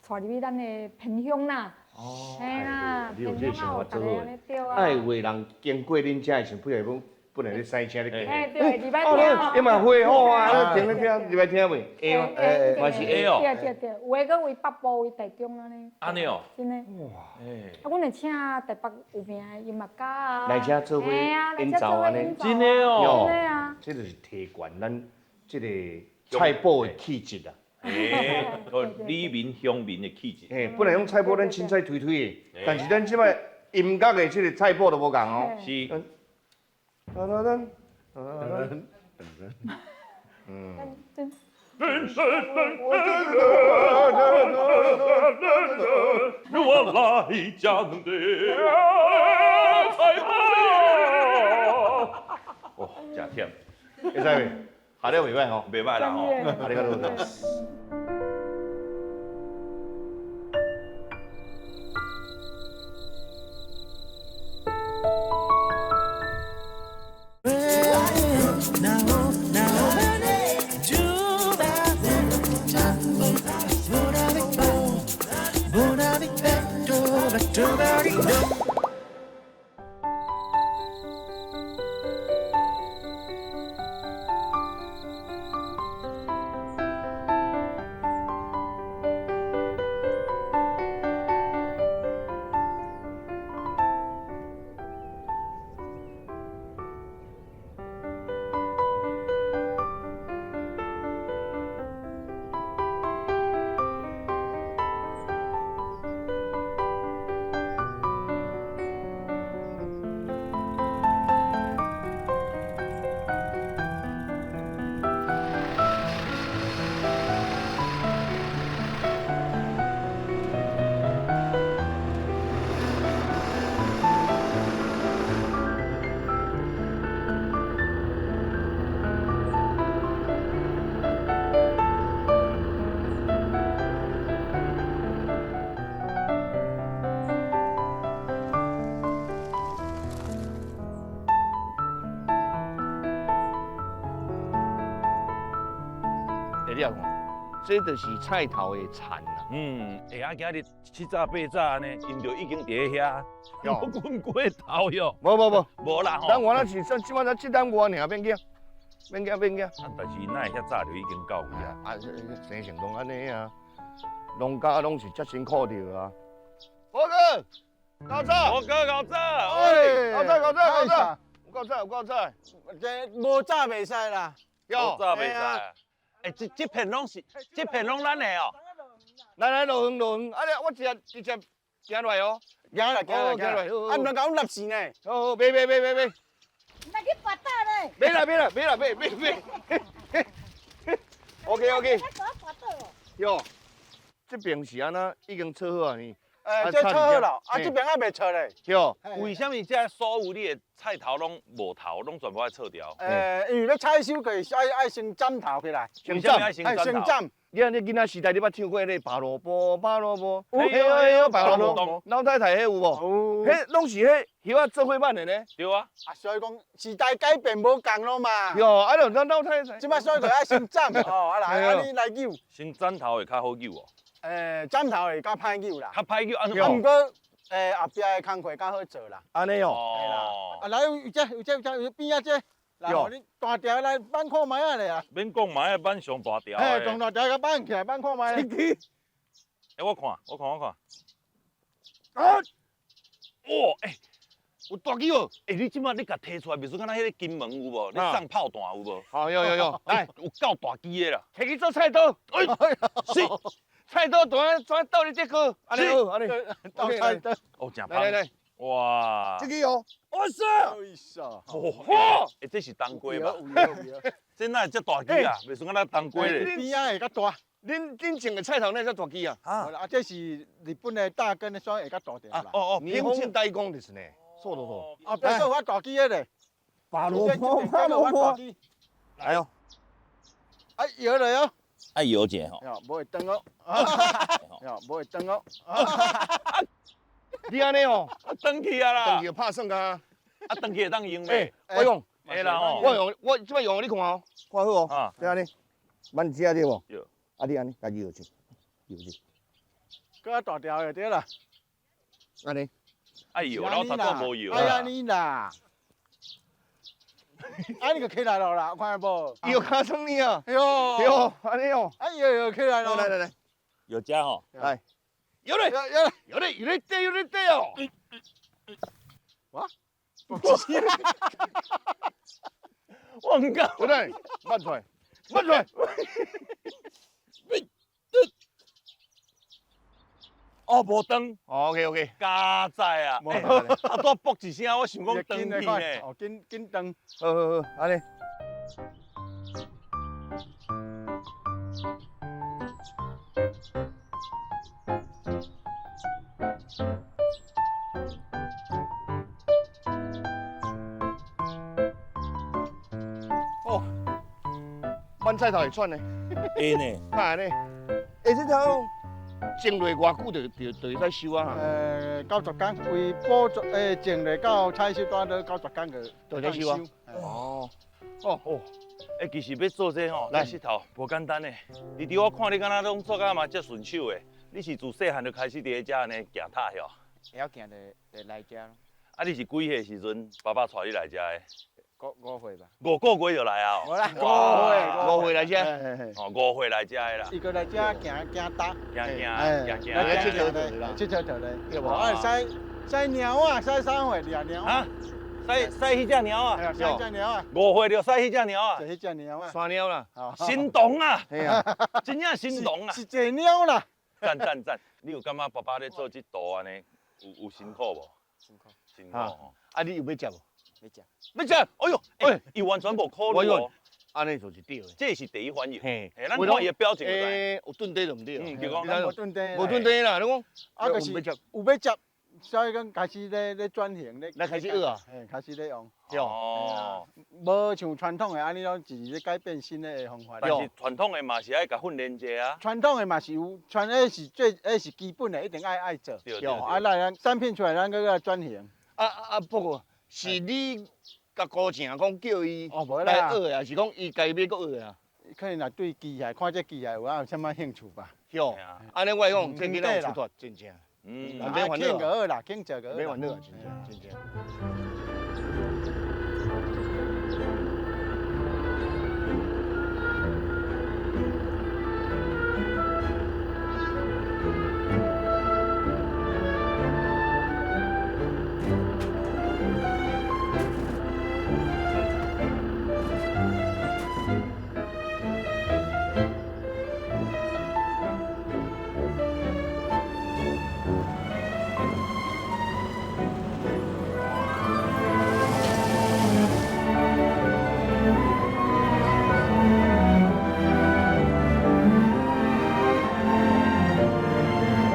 帶入去咱的偏鄉啦。哦。嘿啦，你有這個想法做好。對啊。愛有的人經過恁遮的時陣，本來講本來咧賽車咧。嘿，對，禮拜聽。音樂會好啊，聽咧聽，禮拜聽袂？會嗎？嘛是會哦。對對對，有的閣為北部、為台中按呢。按呢哦。真的。哇。啊，阮會請台北有名的音樂家啊。來遮做伙演奏按呢。真的哦。真的啊。這就是提懸咱這個菜脯的氣質啊。欸，里民鄉民的氣質。嘿，本來講菜脯咱凊彩推推的，但是咱這擺音樂的這個菜脯就無仝哦。是。噔噔噔噔嗯。我來講的菜脯。哦，真忝。會使袂？下了袂歹吼，袂歹啦吼。ありがとうございます。這就是菜頭的田啦。嗯，欸，啊，今日7早8早按呢，𪜶就已經佇咧遐，困過頭喲。無無無，無啦吼。咱原來是這擺才7點外爾變去。免惊免惊。啊，但是哪会遐早就已经到位啊？啊，生成拢按呢啊，农家拢是遮辛苦著啊。博哥，够早！博哥够早！哎，够早够早够早！有够早有够早！这无早袂使啦，无早袂使。欸，这片拢是，这片拢咱的哦。来来，落园落园，啊，我直接直接行落来哦。行来行来行来，啊，毋通共阮立死呢。好好，袂袂袂袂袂。莫去跋倒咧。袂啦袂啦袂啦袂袂袂。OK OK。哟，这边是按怎已经切好啊呢？欸，这切好了，啊，这边还袂切咧。对。为啥物这所有你的菜头拢无头，拢全部爱切掉？欸，因为欲采收过，爱先斩头起来。先斩，先斩。你按呢囡仔时代，你捌唱过彼个拔萝卜，拔萝卜，嘿哟嘿哟拔萝卜，老太太彼有无？彼拢是彼叶仔做伙挽的呢。对啊。啊，所以讲时代改变无仝咯嘛。哟，啊，就咱老太太。这摆所以就爱先斩，哦，啊来，按呢来扭。先斩头会较好扭哦。欸，斩头会较歹扭啦。较歹扭，啊，毋过，欸，后壁的工课较好做啦。按呢哦。嘿啦。啊，来有这有这有这有边仔这。来，你大条来挽看觅仔咧啊！免讲嘛，挽上大条。嘿，上大条共挽起来，挽看觅。欸，我看，我看，我看。啊！哇，欸，有大支无？欸，你这摆你共提出来，袂输敢若彼个金门有无？你送炮弹有无？好，有有有，来，有够大支的啦！提去做菜刀。哎，是。菜刀怎怎斗你这个？按呢好，按呢。斗菜刀。哦，真来来来。哇！这个哦，哇塞！哇！欸，这是当归吧？这哪会这大支啊？袂输敢若当归咧。边仔会较大。恁种的菜头哪会遮大支啊？啊，这是日本的大根的，所以会较大点啦。哦哦，霓虹大公就是呢，错错错。啊，别说我大支的咧。拔萝卜，拔萝卜。来哦。啊，摇落哦。爱摇者吼。哟，无会断哦。哟，无会断哦。你按呢哦，断去啊啦！断去就拍算啊！啊，断去会当用袂？我用，会啦吼！我用，我这摆用，你看哦，看好哦。啊，你按呢，慢食对无？啊，你按呢，家己摇去，摇去。阁较大条就对啦。按呢，爱摇，我头拄无摇。爱按呢啦。按呢就起来了啦，看到无？伊有尻川呢啊！哟哟，按呢哦。哎摇摇起来咯。来来来，有食吼。来。有咧，有咧，有咧，有咧对，有咧对哦。哇！我毋敢。不对，慢出来，慢出来。哦，无断。OK OK。佳哉啊！啊，拄卜一声，我想讲断去呢。哦，紧紧断。好好好，按呢。哦，挽菜头会喘呢？会呢。哪会呢？欸，这头种落偌久就会使收啊？90天，为补助，种落到采收，拄好90天就会使收啊。哦，哦哦，欸，其实欲做这吼，来石头无简单呢。弟弟，我看你敢若拢做甲嘛遮顺手的。你是自细汉就开始伫咧遮按呢行塔哟？会晓行就来遮咯。啊，你是几岁时阵爸爸带你来遮的？五岁吧。5个月就来啊？无啦，五岁来遮。哦，5岁来遮的啦。伊过来遮行行搭。行行行行。来佚佗佗啦。佚佗佗咧。对无？啊，驶驶猫仔，驶啥货？掠猫啊？驶驶彼只猫仔。驶只猫仔。5岁就驶彼只猫仔。就彼只猫仔。山猫啦。神童啊！嘿啊。真正神童啊！是一个猫啦。赞赞赞！你有感觉爸爸咧做这道按呢，有辛苦无？辛苦。辛苦吼。啊，你有欲食无？欲食。欲食？哎哟，欸，伊完全无考虑哦。按呢就是对的。这是第一反应。嘿，咱看伊的表情就知。有炖底就毋对。嗯，就讲无炖底。无炖底啦，你讲。啊，就是有欲食，所以讲开始咧转型咧。来开始学啊。嘿，开始咧用。哦。无像传统的按呢拢一直咧改变新的方法。但是传统的嘛是爱共训练者啊。传统的嘛是有，传彼是最，彼是基本的，一定爱做。对对。啊，来咱产品出来，咱阁阁转型。啊，不过是你共姑丈讲叫伊来学的，还是讲伊家己欲阁学的啊？可能若对机械，看这机械有啊有啥物兴趣吧。哟，按呢我会讲，这囡仔有出头，真正。嗯，免烦恼。肯就好啦，肯做就好。免烦恼，真正真正。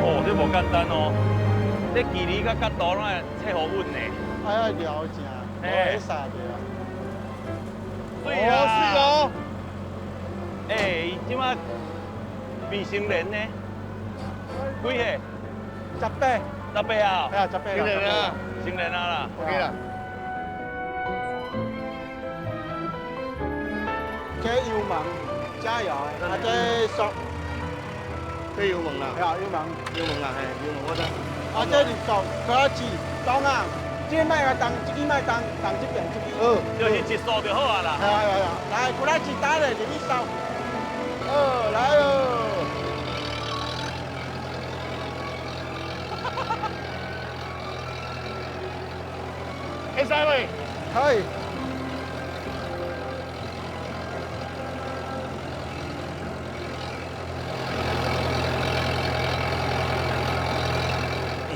哦，這無簡單哦，這距離佮角度攏會切予穩呢。愛愛聊正，無會煞著啊。水啊！是哦。欸，伊這馬未成年呢，幾歲？18。18啊？哎呀，18成年啊，成年啊啦。OK 啦。這油門加油的，啊這速。這油門啦，係啊，油門，油門啦，嘿，油門我知。啊，這入速，開始，動啊，這個莫共動，這支莫動，動這邊這支。好，就是一速就好啊啦。係啊係啊，來，過來一打咧，入去掃。好，來哦。會使未？可以。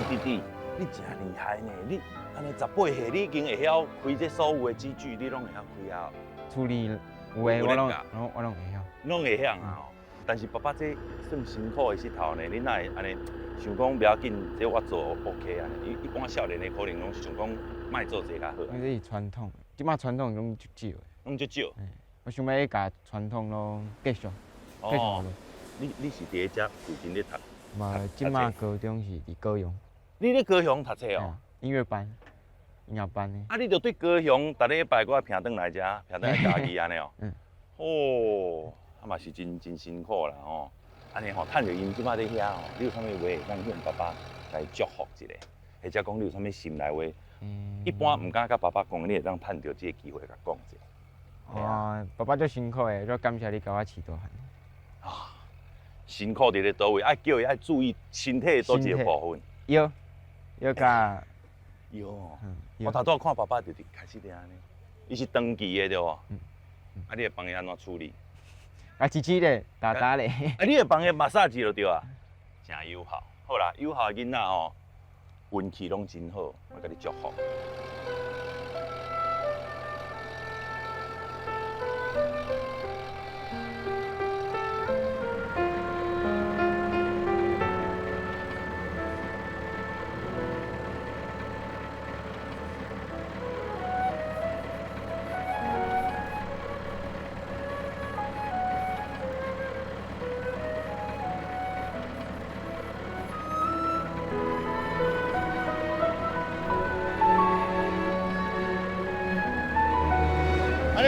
弟弟，你真厲害呢！你按呢18歲，你已經會曉開這所有的機具，你攏會曉開啊？處理有的我攏會曉。攏會曉啊！但是爸爸這算辛苦的穡頭呢，你哪會按呢想講不要緊，這我做 OK 啊？一般少年的可能攏想講莫做這較好。因為這是傳統，這馬傳統攏足少的。攏足少。我想欲共傳統攏繼續，繼續落。你是佇遮附近咧讀？嘛，這馬高中是佇高雄。你咧高雄讀冊哦？音樂班，音樂班的。啊，你就對高雄，逐禮拜閣愛拼轉來遮，拼轉來嘉義按呢哦。嗯。哦，啊嘛是真真辛苦啦吼。按呢吼，趁著𪜶這擺佇遐吼，你有啥物話會當向爸爸來祝福一下，或者講你有啥物心內話，一般毋敢佮爸爸講，你會當趁著這個機會共講一下。哦，爸爸足辛苦的，足感謝你共我飼大漢。啊，辛苦佇咧佗位，愛叫伊愛注意身體佗一個部分。腰。腰甲腰，我頭拄仔看爸爸就是開始佇按呢，伊是長期的對無？啊，你會幫伊按怎處理？啊，支支咧，打打咧。啊，你會幫伊馬殺雞就對啊，誠有效。好啦，有效的囡仔吼，運氣攏真好，我共你祝福。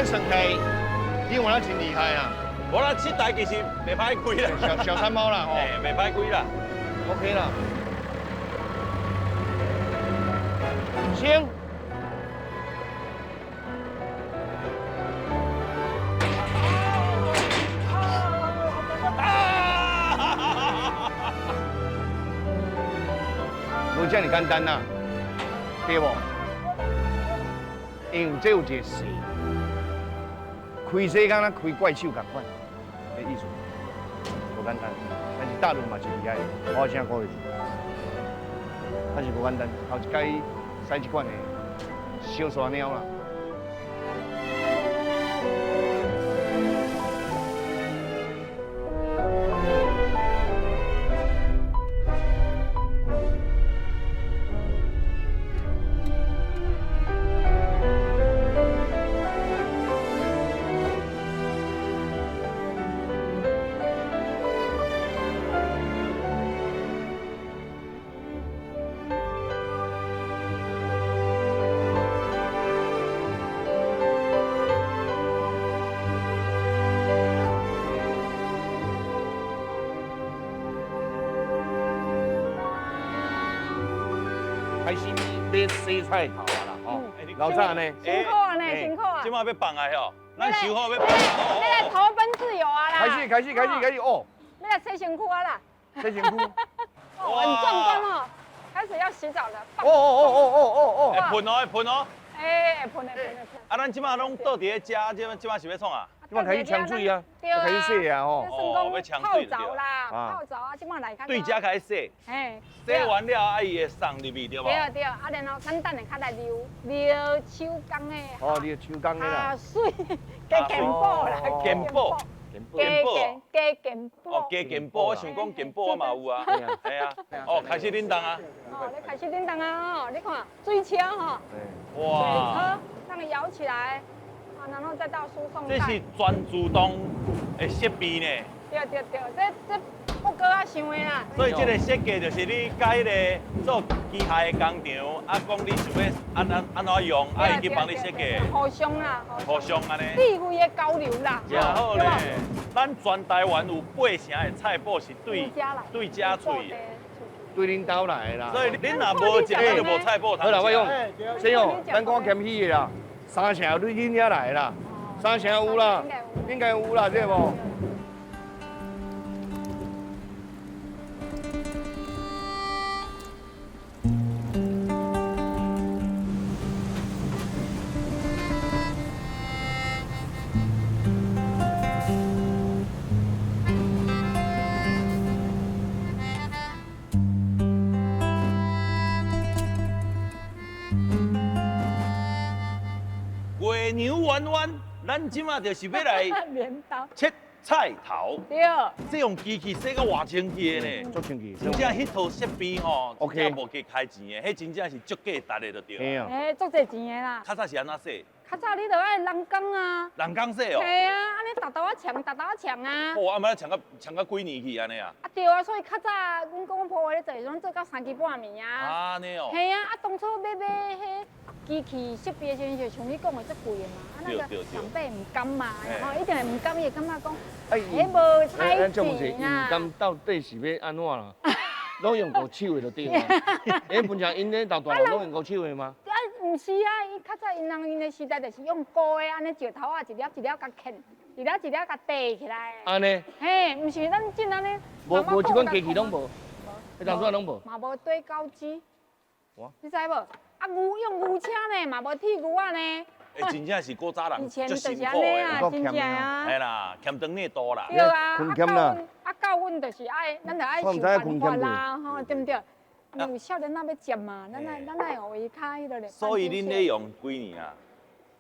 算起來，你玩得真厲害啊！無啦，這台其實袂歹開啦，小山貓啦，吼，袂歹開啦，OK 啦。先。無這麼簡單啦，對無？因為這有一個勢。開車敢若開怪手仝款，的意思無簡單。但是大陆嘛是厲害，我声讲的是，还是无简单。头一摆驶这款的小沙猫啦。开始买洗菜头啊啦，吼，老早呢？辛苦啊呢，辛苦啊！这马欲放啊吼，咱收好欲放。欲来投奔自由啊啦！开始开始开始开始哦！欲来洗身躯啊啦！洗身躯。哦，很壮观哦！開始要洗澡了。哦哦哦哦哦哦哦！會噴哦，會噴哦。欸，會噴會噴會噴。啊，咱這馬攏倒佇咧遮，這馬是欲創啊？這馬開始沖水啊，開始洗啊吼。哦，欲沖水泡澡啦，泡澡啊，這馬來。對遮開始洗。嘿。洗完了，啊，伊會送入去對無？對對，啊，然後咱等下較來溜溜手工的。哦，溜手工的啦。啊，水加健保啦。健保。健保，加健保。哦，加健保，我想講健保我嘛有啊。係啊。哦，開始振動啊。哦，你開始振動啊！哦，你看水車吼。哇。水車讓它搖起來，啊，然後再到輸送帶。這是全自動的設備呢。對對對，這不過啊想的啦。所以這個設計就是你佮彼個做機械的工廠，啊，講你想欲按怎用，啊，伊去幫你設計。互相啦，互相按呢。智慧的交流啦。真好咧，咱全台灣有8成的菜脯是對對遮出的，對恁兜來的啦。所以恁若無食，咱就無菜脯通。好啦，我講，先哦，咱講謙虛的啦，三成對恁遐來的啦，三成有啦，應該有啦，對無？月娘弯弯，咱這馬就是欲來切菜頭。對。這用機器洗甲偌清氣的呢？足清氣。真正彼套設備吼，OK，無加開錢的，彼真正是足價值的就對了。欸，足濟錢的啦。較早是按怎洗？較早你著愛人工啊。人工洗哦。係啊，按呢沓沓仔搶，沓沓仔搶啊。哦，啊，毋搶甲幾年去按呢啊？啊對啊，所以較早阮公婆咧做，攏做到3更半暝啊。按呢哦。係啊，啊當初欲買彼機器設備的時陣，就像你講的足貴的嘛，啊那個長輩毋甘嘛，吼，一定會毋甘，伊會感覺講，彼無彩錢啊。毋甘到底是欲按怎啦？攏用五手的就對啊。彼本像𪜶咧老大人攏用五手的嗎？啊，毋是啊，伊較早𪜶人𪜶的時代就是用鍋的，按呢石頭仔一粒一粒共嵌，一粒一粒共疊起來。按呢？嘿，毋是咱真按呢。無這款機器攏無，彼當陣攏無。嘛無堆高機。你知無？啊，牛用牛車呢，嘛無鐵牛仔呢。欸，真正是古早人足辛苦的，真正啊。嘿啦，欠長你多啦。對啊，啊教阮就是愛，咱就愛想辦法啦，吼，對毋對？有少年仔欲接嘛，咱愛予伊較彼落咧。所以恁咧用幾年啊？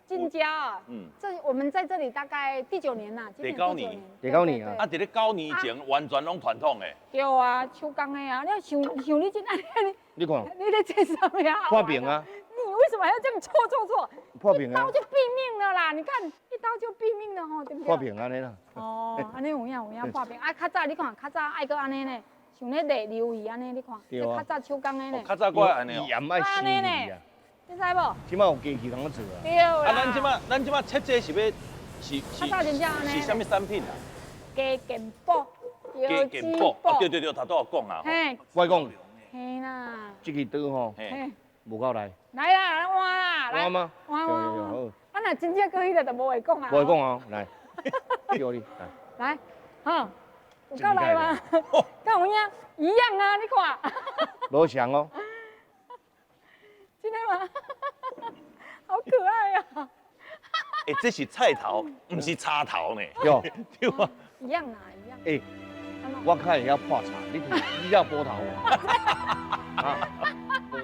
真正啊，這我們在這裡大概第9年啦。第九年，第九年啊！啊，佇咧9年前完全攏傳統的。對啊，手工的啊，你像你這按呢，你看，你咧做啥物啊？破冰啊！你為什麼還要這樣搓搓搓？破冰啊！一刀就斃命了啦！你看，一刀就斃命了吼，對不對？破冰按呢啦。哦，按呢有影有影破冰啊！較早你看，較早愛閣按呢呢，像咧犁溜魚按呢，你看，這較早手工的呢。較早閣按呢哦。鹽愛生魚啊！你知無？這馬有機器通做啊。對啦。啊，咱這馬切這是欲是是啥物產品啊？雞健保，雞健保。對對對，頭拄有講啊。嘿。我講。嘿啦。這支刀吼，無夠來。來啦，換啦，來。換嗎？換換。啊，若真正閣彼个就無話講啊。無話講哦，來，叫你來。來，好，有夠來嗎？敢有影？一樣啊，你看。無像哦。真的嗎？好可愛啊！欸，這是菜頭，毋是插頭呢。對，對啊。一樣啊，一樣。欸，我較會曉破茶，你曉波頭無？啊，無曉。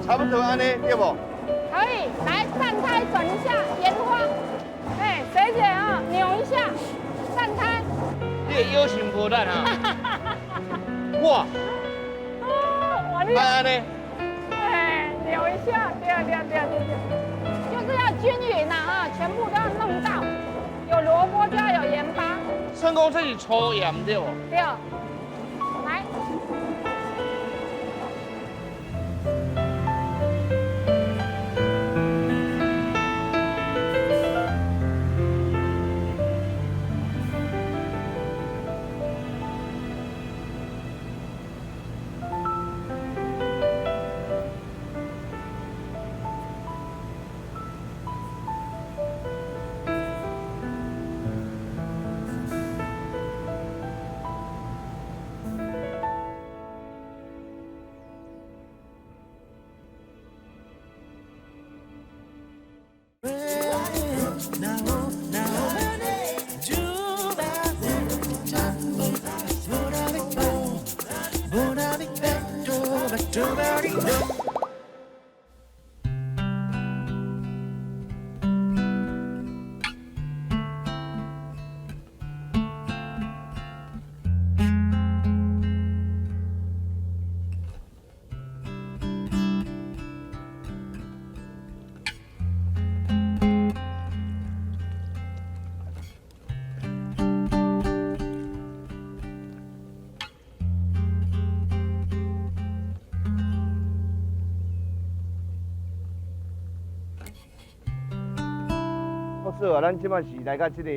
差不多按呢，對無？可以，來散開轉一下鹽花，哎，水姐啊，扭一下，散開。你的腰心無力啊！哇！哇你。按呢？哎，扭一下，對對對對對，就是要均勻呐啊，全部都要弄到，有蘿蔔就要有鹽巴。算講這是粗鹽對無？對。來。好啊，咱這擺是來到這個，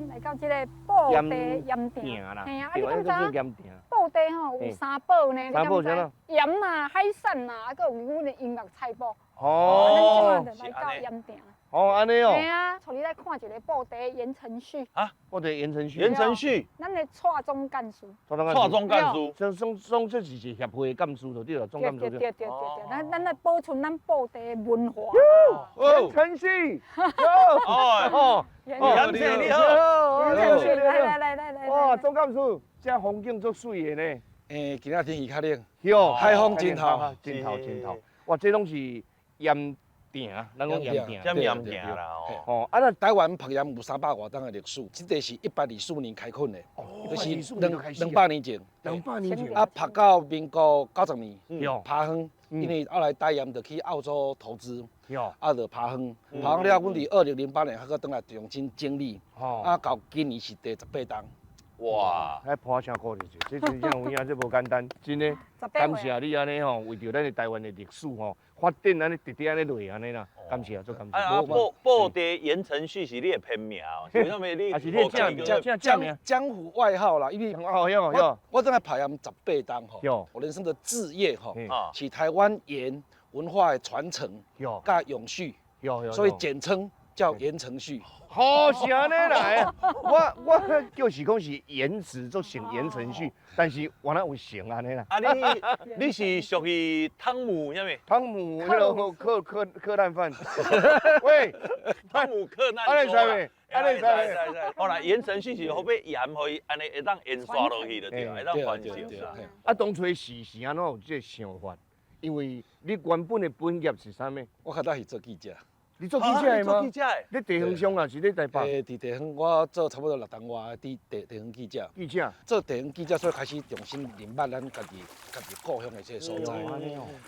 來到這個布袋鹽埕啦。嘿啊，啊你敢知影？布袋吼有三寶呢，你敢知？鹽啊、海產啊，啊，閣有阮的音樂菜脯。哦。咱這擺就來到鹽埕。哦，按呢哦。嘿啊，帶你來看一個布袋言承旭。啊？布袋言承旭。言承旭。咱的蔡總幹事。蔡總幹事。總這是一個協會的幹事就對了，總幹事。對對對對對，咱來保存咱布袋的文化。言承旭。哦。言承旭你好。言承旭，來來來來來。哇，總幹事，這風景足媠的呢。欸，今仔天氣較冷。喲。海風真透。真透真透。哇，這攏是鹽埕，咱講鹽埕，這鹽埕啦哦。啊，咱台灣曝鹽有300外冬的歷史，這個是124年開墾的，就是200年前。200年前。啊，曝到民國90年，拋荒，因為後來台鹽就去澳洲投資，啊，就拋荒，拋荒了，阮佇2008年還閣轉來重新整理，啊，到今年是第18冬。哇！哎，破聲鼓勵者，這真正有影，這無簡單，真的。感謝你按呢吼，為著咱的台灣的歷史吼，發展按呢直直按呢落按呢啦，感謝足感謝。啊，布袋言承旭是你的片名哦，是啥物你？啊是你的正名，江湖外号啦，因為我正來曝鹽18冬吼，我人生的志業吼，是台灣鹽文化的傳承，佮永續，所以簡稱叫言承旭。好是按呢來，我就是講是顏值做成言承旭，但是原來有成按呢啦。啊你是屬於湯姆啥物？湯姆彼个克難飯。喂，湯姆克難。按呢知未？按呢知未？好啦，言承旭是好欲鹽予伊按呢會當延續落去就對，會當傳承。啊，當初是按怎有這个想法？因為你原本的本業是啥物？我較早是做記者。你做記者的嗎？做記者的。你地方上啊，是咧台北？欸，佇地方，我做差不多6冬外佇地方記者。記者。做地方記者，所以開始重新認捌咱家己故鄉的這個所在。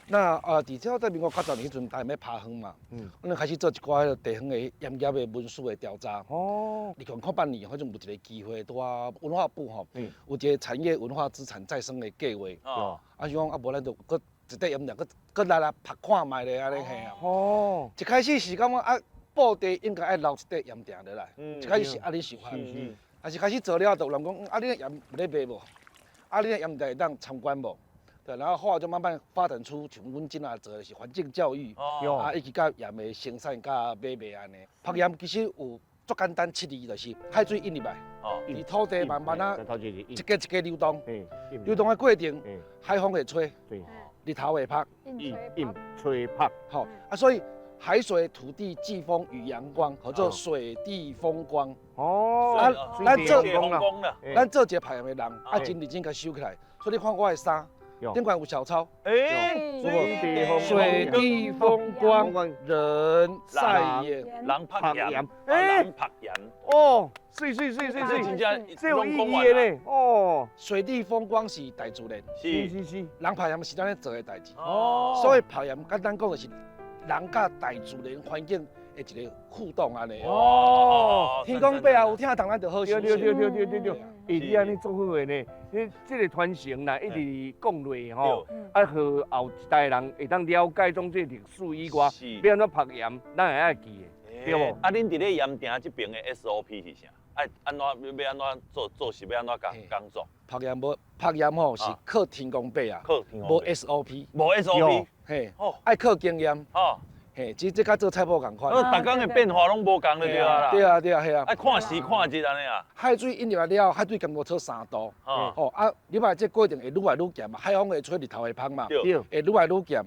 那啊，佇這在民國90年彼陣，台欲拋荒嘛，阮就開始做一寡彼个地方的鹽業的文史的調查。哦。2008年，彼陣有一個機會，拄啊文化部吼，有一個產業文化資產再生的計劃。哦。啊，想講啊，無咱就閣一塊鹽埕，閣來來曝看覓咧，按呢嘿啊。哦。一開始是感覺啊，布袋應該愛留一塊鹽埕落來。一開始是按呢想法。但是開始做了，就有人講，啊，你的鹽有咧賣無？啊，你的鹽埕會當參觀無？對，然後後來就慢慢發展出像阮這仔做的是環境教育，啊，以及佮鹽的生產佮買賣按呢。曝鹽其實有足簡單七字，就是海水引入來，佇土地慢慢啊，一格一格流動，流動的過程，海風會吹。日頭會曝，引吹曝，好啊，所以海水、土地、季風與陽光，合做水地風光。哦，啊，咱做一個曝鹽的人，啊，真認真共收起來。所以你看我的衫，頂懸有小抄。欸，水地風光，人曬鹽，人曝鹽，人曝鹽。哦，水水水水水，這有意義的呢。哦，水地風光是大自然，是是是，人曝鹽是咱咧做的代誌。哦，所以曝鹽簡單講就是人佮大自然環境的一個互動按呢。哦，天公伯啊，有疼咱就好心。對對對對對對。欸，你按呢做好的呢？你這個傳承啦，一直講落吼，啊，予後一代人會當了解講這歷史以外，欲按怎曝鹽，咱會愛記的，對無？啊，恁佇咧鹽埕這爿的 SOP 是啥？愛按怎欲按怎做做事，欲按怎工作？曝鹽無曝鹽吼，是靠天公伯啊，無 SOP，無 SOP，嘿，愛靠經驗。嘿，其實這佮做菜脯仝款。逐工的變化攏無仝就對啊啦。對啊對啊，嘿啊。愛看時看日按呢啊。海水引入來了後，海水兼顧做3度。哦，啊，入來這過程會愈來愈鹹嘛，海風會吹，日頭會芳嘛。對。會愈來愈鹹。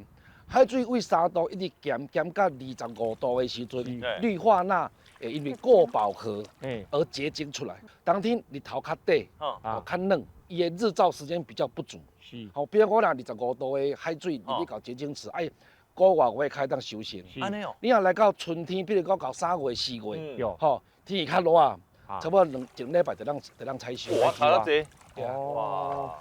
海水为3度一直咸咸到25度的时阵，氯化钠会因为过饱和而结晶出来。当天日头较短，哦较冷，伊的日照时间比较不足。是。好，比如我若25度的海水入去到结晶池，爱个外月开当收成。你若来到春天，比如讲到3月、4月，吼，天气较热啊，差不多两礼拜就当采收。哇，差遮济。哇。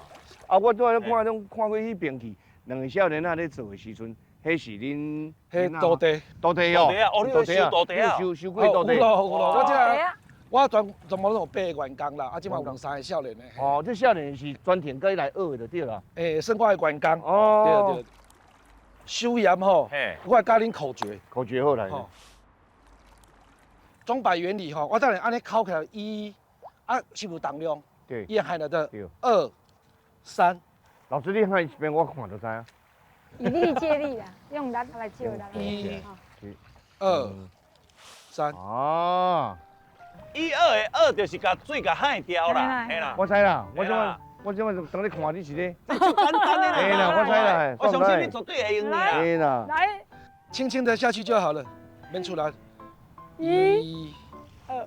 啊，我拄仔看拢看过彼边去，两个少年仔咧做的时阵，彼是恁彼徒弟，徒弟哦，徒弟啊，徒弟啊，收过徒弟。有咯有咯，我这我全部拢有8个员工啦，啊，这马有3个少年的。哦，这少年是专程过来学的就对啦。欸，算我的员工。哦，对对。收盐吼，我会教恁口诀。口诀好来。钟摆原理吼，我等下按呢扣起来，一，啊，是有重量。对。一喊来的。2、3。老师，你喊一遍，我看就知影。以力借力啦，用力来借力。1、2、3。哦。 1、2的2就是共水共喊掉啦，嘿啦。我知啦，我这摆当咧看你是咧。这足简单的啦。嘿啦，我知啦。我相信你绝对会用的啦。嘿啦。来，轻轻的下去就好了，免出来。 1、2，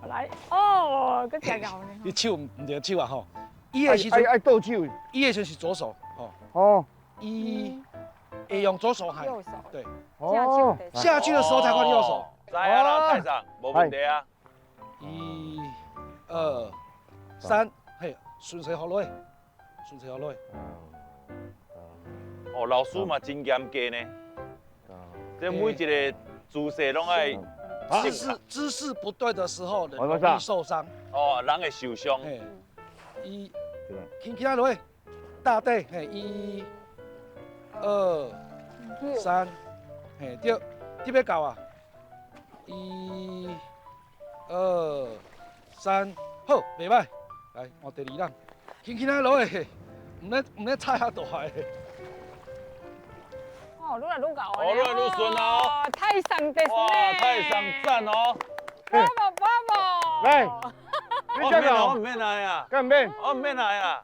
来哦，阁真𠢕呢。你手毋对手啊吼。一的时阵爱倒手，一的时阵是左手，哦。哦。一，会用左手喊。右手。对。哦。下去的时候才换右手。知啊啦，太上，无问题啊。 1、2、3，嘿，顺势予落，顺势予落。哦，老师嘛真严格呢。这每一个姿势拢爱。姿势不对的时候，人容易受伤。哦，人会受伤。一，轻轻落，大地，嘿，1、2、3，嘿，对，这边到啊。1、2、3，好，袂歹。来，换第二人，轻轻仔落去，毋免踩遐大个。哦，愈来愈𠢕哦，愈来愈顺哦。太上ですね。哇，太上赞哦。 Bravo bravo。来，你这个我毋免来啊。敢毋免？我毋免来啊，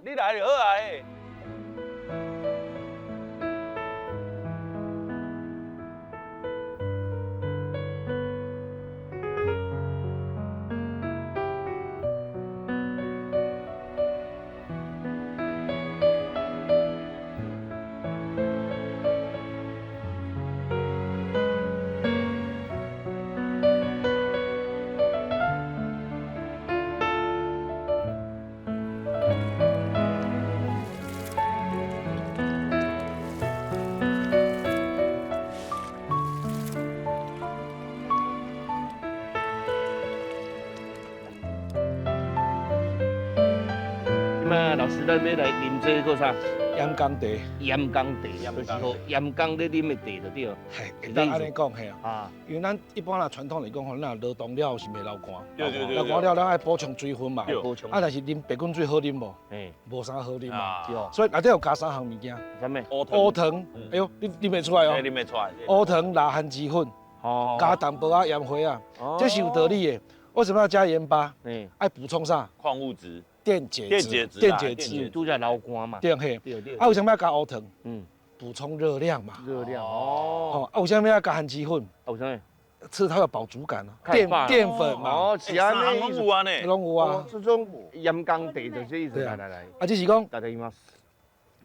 你来就好啊。老师，咱欲来啉这个啥？盐工茶。盐工茶，就是说盐工咧啉的茶就对。嘿，会当按呢讲嘿啊。因为咱一般啦传统来讲吼，咱劳动了是袂流汗。对对对。流汗了，咱爱补充水分嘛。补充。啊，但是啉白滚水好啉无？无啥好啉嘛。对。所以内底有加三项物件。啥物？乌糖。哎呦，你啉袂出来哦。啉袂出来。乌糖、辣番薯粉，加淡薄仔盐花啊，这是有道理的。为什么要加盐巴？爱补充啥？矿物质。电解质，电解质，拄才流汗嘛。对嘿，啊，为什么要加乌糖？补充热量嘛。热量哦。啊，为什么要加番薯粉？为什么？吃它有饱足感啊。淀粉嘛。哦，是啊，拢有啊呢。拢有啊。这种盐工茶就是这意思。来来来。啊，只是讲，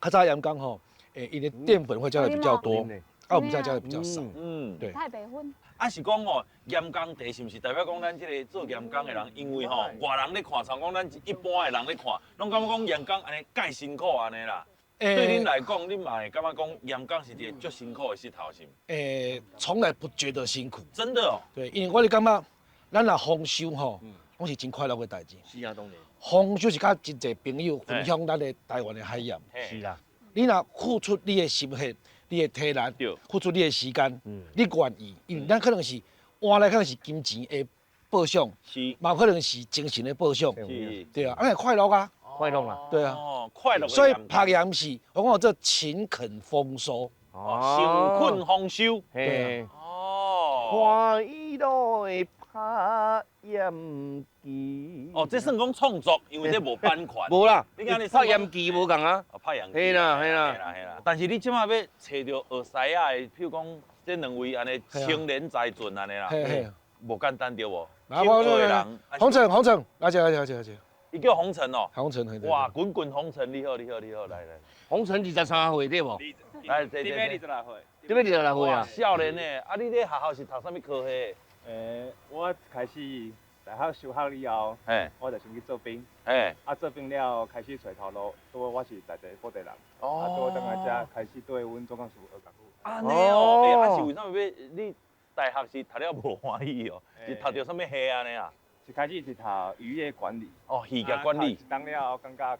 较早盐工吼，诶，伊的淀粉会加的比较多，啊，我们现在加的比较少。嗯，对。太白粉。啊，是讲吼，盐工茶是毋是代表讲咱这个做盐工的人，因为吼外人咧看，像讲咱一般的人咧看，拢感觉讲盐工按呢盖辛苦按呢啦。对恁来讲，恁嘛会感觉讲盐工是一个足辛苦的事头是毋？从来不觉得辛苦。真的哦。对，因为我是感觉，咱若丰收吼，拢是真快乐的代志。是啊，当然。丰收是佮真济朋友分享咱的台湾的海盐。是啦。你若付出你的心血。你的体力，付出你的时间，你愿意，因为咱可能是换来可能是金钱的报赏，嘛可能是精神的报赏，对啊，按呢快乐啊，快乐啦，对啊，快乐。所以拍盐是，我讲这勤恳丰收，哦，勤恳丰收，对啊，哦，看伊來拍鹽機。哦，這算講創作，因為這無版權。無啦，你講你拍鹽機無仝啊。哦，拍鹽機。嘿啦嘿啦嘿啦。但是你這馬欲揣著學師仔的，譬如講這兩位按呢青年才俊按呢啦，無簡單對無？洪晨，洪晨，來這來這來這來這。伊叫洪晨哦。洪晨，哇，滾滾紅塵，你好你好你好，來來。洪晨23歲對無？來，這這。這26歲。這欲26歲啊？少年呢？啊，你咧學校是讀啥物科系？我開始大學休學以後，我就先去做兵。啊，做兵了開始揣頭路，拄好我是在地埔地人。哦。啊，拄好轉來遮開始對阮總幹事學功夫。按呢哦，啊是為啥物欲你大學是讀了無歡喜哦？是讀著啥物系按呢啊？一開始是讀漁業管理。哦，漁業管理。當了後感覺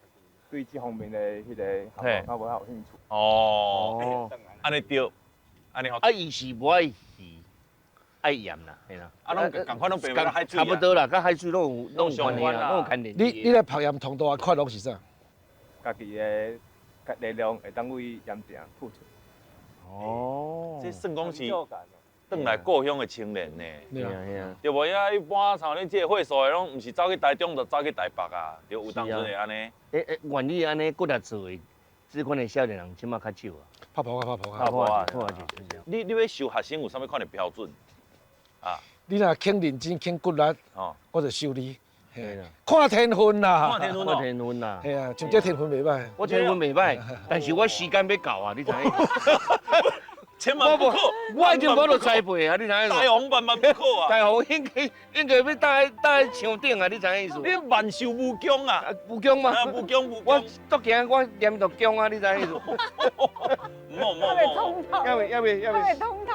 對這方面的彼個項目較無遐有興趣。哦。按呢對。按呢吼。啊，伊是無愛魚，愛鹽啦，嘿啦。啊，攏仝款攏白白海水。差不多啦，佮海水攏有關係啦，攏有牽連。你咧曝鹽通道的快樂是啥？家己的力量會當為鹽埕付出。哦。這算講是轉來故鄉的青年呢。對啊，對啊。對無？遐一般像恁這個歲數的，攏毋是走去台中，就走去台北啊，對，有當陣會按呢。願意按呢骨力做的，這款的少年人這馬較少啊。拍破啊，拍破啊，拍破啊，拍破啊！你欲收學生有啥物款的標準？啊？你若肯認真、肯骨力，我就收你。看天分啦，看天分，看天分啦。嘿啊，像這天分袂歹。我天分袂歹，但是我時間欲到啊，你知影？千萬不可，我已經無法栽培啊！你知影？大王萬萬不可啊！大王應該欲搭在牆頂啊！你知影意思？你萬壽無疆啊！無疆嗎？無疆無疆。我足驚，我念著疆啊！你知影意思？唔好唔好唔好。要未要未要未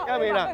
要未啦！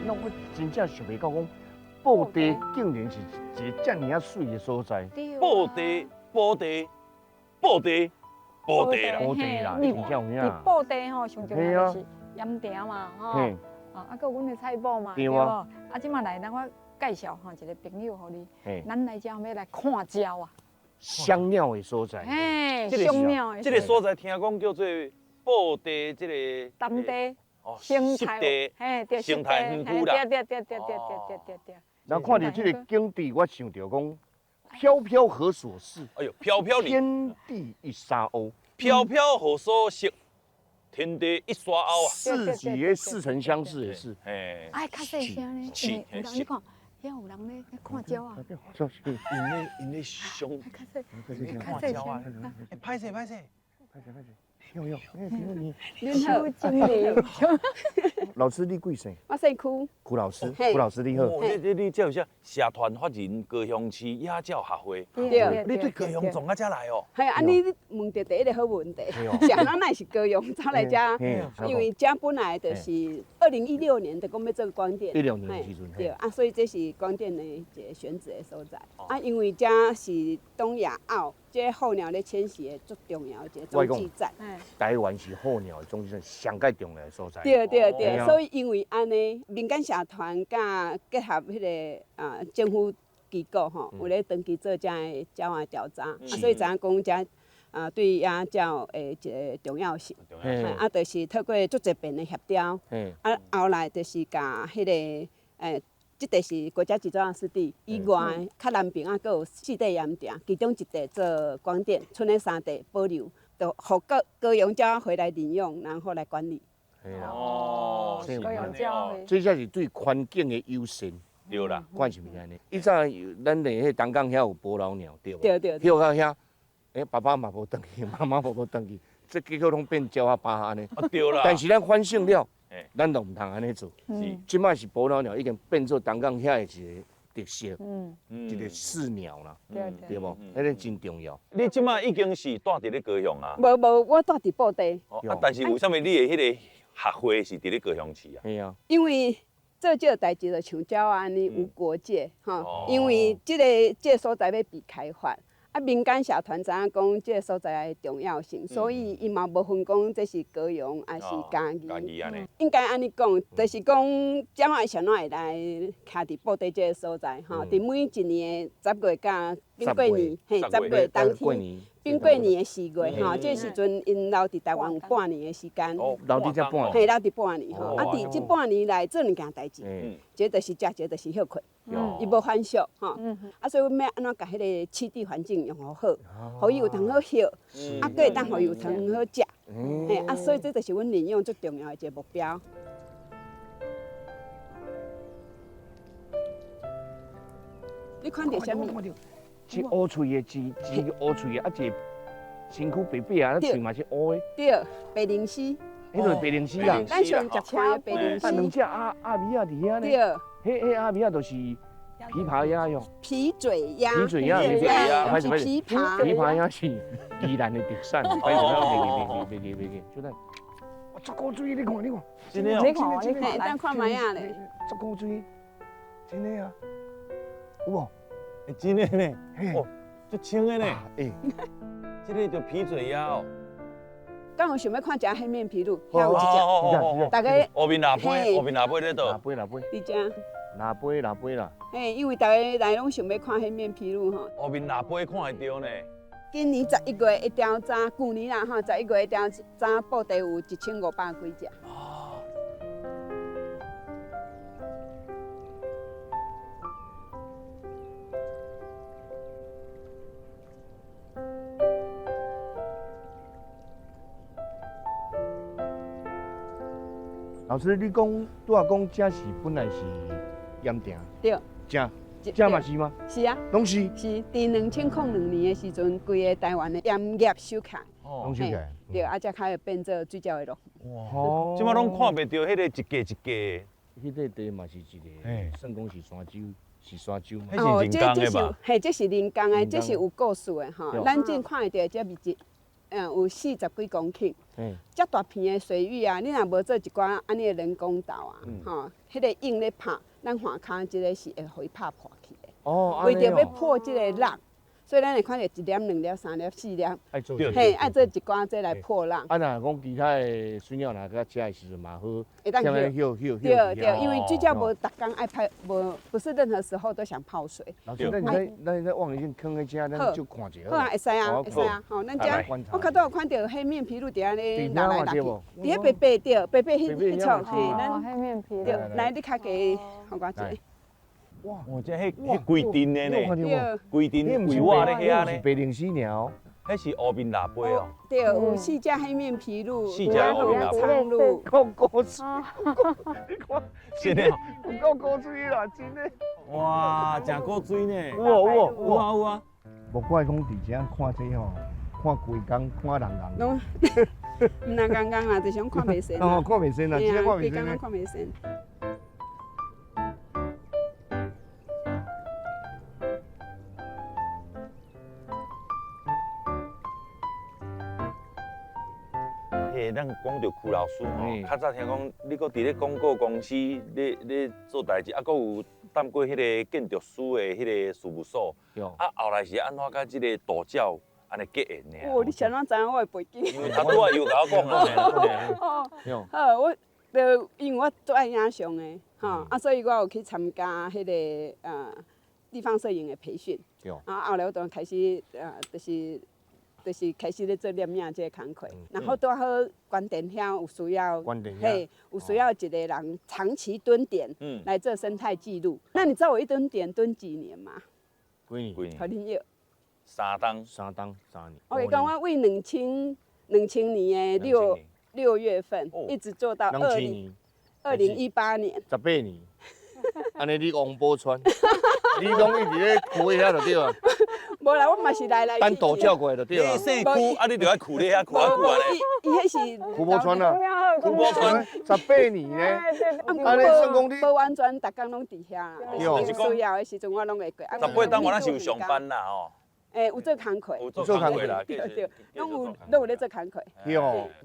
那我真正想袂到講，布袋竟然是一个遮爾仔媠的所在。布袋，布袋，布袋，布袋啦，布袋啦，真正有影。伫布袋吼，上重要就是鹽埕嘛，吼，啊，閣有阮的菜脯嘛，對無？啊，這馬來，咱我介紹吼一個朋友予你，咱來遮欲來看鳥啊。賞鳥的所在。嘿，賞鳥的。這個所在聽講叫做布袋，這個。淡地。生態，嘿，對，生態園區啦，對對對對對對對對。然後看著這個景致，我想著講，飄飄何所似？哎喲，飄飄天地一沙鷗，飄飄何所似？天地一沙鷗啊！似是似曾相識的是。哎，哎，較細聲呢，有人你看，遐有人咧看鳥啊。𪜶咧上，較細，較細聲。哎，歹勢歹勢，歹勢歹勢。哟哟，你好，经理。老師，你貴姓？我姓邱。邱老師，邱老師你好。你這有啥？社團法人高雄市野鳥學會。對。你對高雄撞到遮來哦？嘿，啊，你問著第一个好問題。是按怎會是高雄走來遮？因為遮本來就是2016年就講欲做光電。16年時陣。對，啊，所以這是光電的一個選址的所在。啊，因為遮是東亞澳。這候鳥咧遷徙的足重要的一個中繼站。台灣是候鳥的中繼站，上蓋重要的所在。對對對，所以因為按呢，民間社團佮結合彼个啊政府機構吼，有咧長期做遮个鳥仔調查，啊，所以知影講遮啊對野鳥的一個重要性。啊，就是透過足濟遍的協調，啊，後來就是共彼个這塊是國家級重要濕地以外，較南邊啊，閣有4塊鹽埕，其中一塊做光電，賰的3塊保留，就予高雄鳥回來領用，然後來管理。哦，高雄鳥，這才是對環境的優先。對啦，管是毋是按呢？以前咱佇彼東港遐有伯勞鳥，對無？對對。歇到遐，欸，爸爸嘛無轉去，媽媽嘛無轉去，這結果攏變鳥仔巴按呢。對啦。但是咱反省了，咱就毋通按呢做。是。這擺是伯勞鳥已經變做東港遐的一個特色，一個市鳥啦，對無？彼個真重要。你這擺已經是住佇咧高雄啊？無無，我住佇布袋。啊，但是為啥物你的彼個學會是佇咧高雄市啊？係啊。因為做這個代誌就像鳥仔按呢無國界，吼，因為這個所在欲被開發，啊，民間社團知影講這個所在的重要性，所以伊嘛無分講這是高雄還是嘉義。嘉義按呢。應該按呢講，就是講鳥仔是按怎會來徛佇布袋這個所在，吼，佇每一年的10月佮丙過年，嘿，10月冬天。丙過年的4月吼，這時陣𪜶留佇台灣有半年的時間。留佇這半年。嘿，留佇半年吼，啊，佇這半年內做兩件代誌，一個就是食，一個就是歇睏，伊無反宿吼。啊，所以阮欲按怎共彼個棲地環境用予好，予伊有通好歇，啊，閣會當予伊有通好食。嘿，啊，所以這就是阮領養最重要的一個目標。你看著啥物？是烏喙的，是烏喙的，啊，一個身軀白白啊，喙嘛是烏的。對，白靈絲。彼个白靈絲啊。咱上食看的白靈絲。啊，兩隻鴨鴨米仔伫遐呢。對。彼鴨米仔就是琵琶鴨喲。琵嘴鴨。琵嘴鴨，不是琵琶。琵琶鴨是宜蘭的特產。袂记，袂记，袂记，就咱。哇，足古錐，你看，你看。真的哦。你看，你看，等看覓仔咧。足古錐，真的啊，有無？真的呢，哦，足青的呢，欸，這个就琵嘴鴨哦。敢有想欲看一下黑面琵鷺？遐有一隻，大家。乌面喇叭，乌面喇叭咧佗？喇叭喇叭。伫遮。喇叭喇叭啦。嘿，因为大家来攏想欲看黑面琵鷺吼。乌面喇叭看会著呢。今年11月的调查，旧年啦吼，11月的调查，布袋有1500几隻。老師，你講拄仔講，這是本來是鹽埕。對。這，這嘛是嗎？是啊。攏是。是，佇2002年的時陣，規个台灣的鹽業收起來。攏收起來。對，啊，才開始變做水鳥的樂園。哇！這擺攏看袂著彼个一格一格。彼個地嘛是一个，算講是山洲，是山洲嘛。彼是人工的吧？嘿，這是人工的，這是有故事的吼。咱正看會著這面積。有40幾公頃，遮大片的水域啊，你若無做一寡按呢的人工島啊，吼，彼个湧咧拍，咱岸跤這个是會予伊拍破去的。哦，為著欲破這个浪，所以咱會看著一粒、兩粒、三粒、四粒，嘿，愛做一寡這來破浪。啊，若講其他的水鳥若來食的時陣嘛好，會當歇歇。對對，因為水鳥無逐工愛泡，無不是任何時候都想泡水。老師，咱咱望遠鏡囥佇遮，咱就看一下。好啊，會使啊，會使啊，吼，咱遮我較早有看著黑面琵鷺佇遐咧來來去，佇咧白白對，白白彼處，嘿，咱黑面琵鷺。對，來你較低，予我一下。哇！這彼規陣的呢，規陣規瓦咧遐呢。白靈絲鳥，彼是烏面喇叭哦。對，有4隻黑面琵鷺， 4隻烏面喇叭。蒼鷺。夠古錐，你看，真的，有夠古錐啦，真的。哇，誠古錐呢。有哦有哦有啊有啊。無怪講佇遮看這吼，看規工看人人。攏，毋若工工啦，就是講看袂絣。哦，看袂絣啦，真正看袂絣。看袂絣。咱講著邱老師吼，較早聽講你閣佇咧廣告公司咧做代誌，啊，閣有擔過彼个建築師的彼个事務所，啊，後來是按怎佮這个道鳥按呢結緣的？哦，你是按怎知影我的背景？因為他拄仔有共我講啊。哦，好，我就因為我足愛影相的，吼，啊，所以我有去參加彼个地方攝影的培訓，啊，後來我就開始就是開始咧做攝影這个工課，然後拄好關店遐有需要，嘿，有需要一個人長期蹲點來做生態記錄。那你知道我一蹲點蹲幾年嗎？幾年？幾年？予恁約。三冬。三冬三年。我跟你講，我為2000年的6月份，一直做到2018年。18年。按呢你王宝釧，你拢一直咧跍遐就对啊。無啦，我嘛是來來。等道照過來就對啊。你姓屈，啊你就愛跍咧遐跍啊久啊咧。伊彼是。屈寶釧啊。屈寶釧。18年呢。按呢算講你。無完全，逐工攏佇遐啦。有需要的時陣我攏會過。18冬我咱是有上班啦吼。欸，有做工課。有做工課啦，對對，攏有咧做工課。對。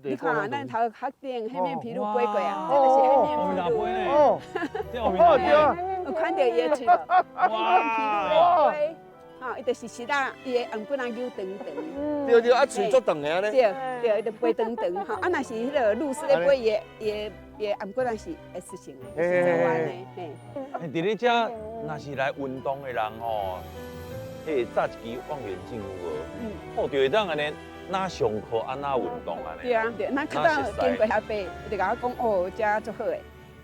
你看，咱頭殼頂彼面皮鷺飛過啊，這就是彼面皮鷺。哦。哦對啊。有看著伊的喙無？彼面皮鷺咧飛，吼，伊就是時啊，伊的頷頸仔扭長長。對對，啊喙足長的按呢。對對，伊就飛長長吼，啊，若是彼个鷺鷥咧飛，伊的伊的伊的頷頸仔是會出現的，是做按呢，嘿。佇咧遮，若是來運動的人吼。彼扎一支望遠鏡有無？哦，就會當按呢，哪上課按哪運動按呢。對啊，對，咱較早經過遐伯，伊就共我講，哦，遮足好的，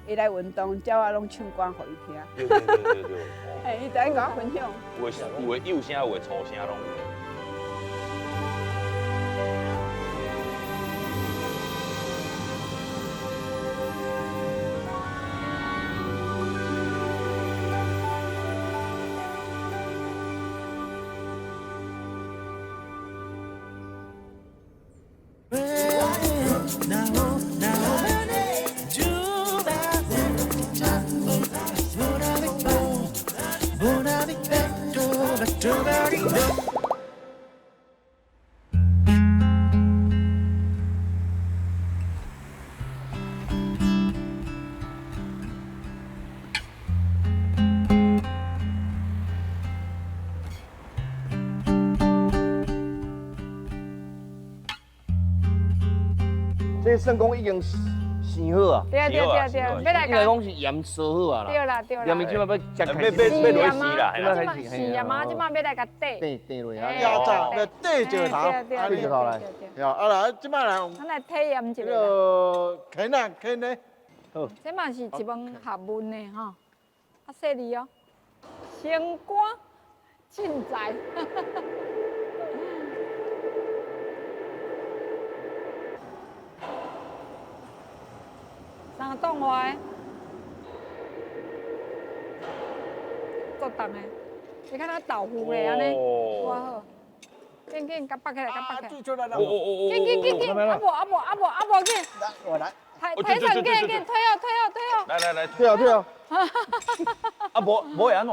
伊來運動，鳥仔攏唱歌予伊聽。對對對對對。嘿，伊就愛共我分享。有的幼聲，有的粗聲，攏有。這算講已經生好啊，對對對對，欲來應該講是鹽燒好啊啦。對啦對啦。鹽這擺欲食開始，欲落去啦，這擺是鹽啊，這擺欲來共綴。綴綴落啊。壓榨，欲綴石頭，綴石頭來。啊啦，這擺來。咱來體驗一下。這个啃啊啃咧。好。這嘛是一門學問的吼，較細膩哦。升官進財。三檔外，足重的，你看那豆腐咧，按呢，偌好。紧紧，共拔起来，共拔起来。紧紧紧紧，啊无啊无啊无啊无紧。我来。抬抬上，紧紧，退后退后退后。来来来，退后退后。啊无无会按怎？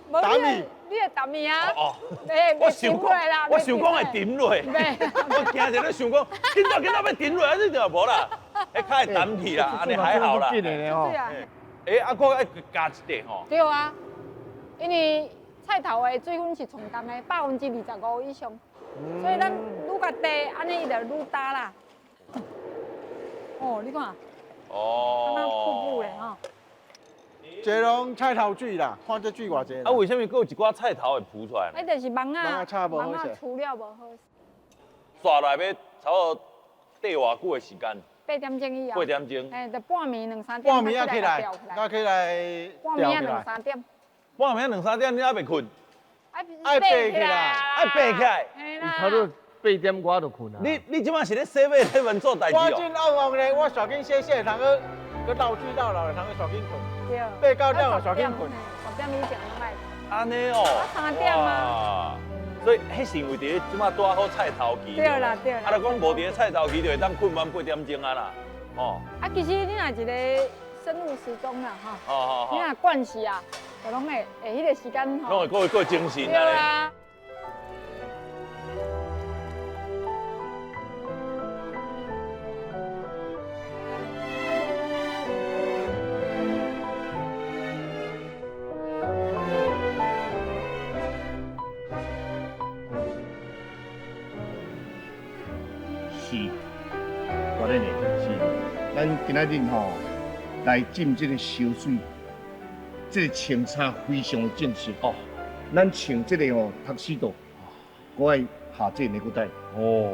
无你你会澹伊啊？哦，我想讲，我想讲会沉落，我惊一咧想讲，紧到紧到欲沉落，啊你就无啦，彼较会澹去啦，按呢还好啦。对啊。欸，啊，阁爱加一块吼。对啊，因为菜头的水分是上重的，25%以上，所以咱愈较低，按呢伊就愈焦啦。哦，你看。哦。敢若瀑布咧吼。这拢菜头水啦，看这水偌济。啊，为啥物阁有一寡菜头会浮出来？彼就是网仔，网仔除了无好。刷落来欲差不多缀偌久的时间？ 8点钟以后。 8点钟。嘿，就半暝2、3点。半暝仔起来，才起来。半暝仔2、3点。半暝2、3点你还袂睏？爱爬起来，爱爬起来。差不多8点外就睏啊。你这摆是咧洗尾咧问做代志哦？我真暗暗咧，我煞紧洗洗，通去阁漏水漏漏，通去煞紧睏。对，8、9点就煞紧睏。10点以前拢爱。按呢哦。3点啊。所以彼是因为伫咧这摆拄好菜头期。对啦对啦。啊，若讲无伫咧菜头期，就会当睏满8点钟啊啦，哦。啊，其实你若一个生物时钟啦，吼。哦哦。你若惯势啊，就拢会会彼个时间吼。拢会阁会阁精神啊。对啊。是，大咧是，咱今仔日吼来浸这个烧水，这个穿插非常的正式哦。咱穿这个吼读书道，阁爱下这个内裤带哦。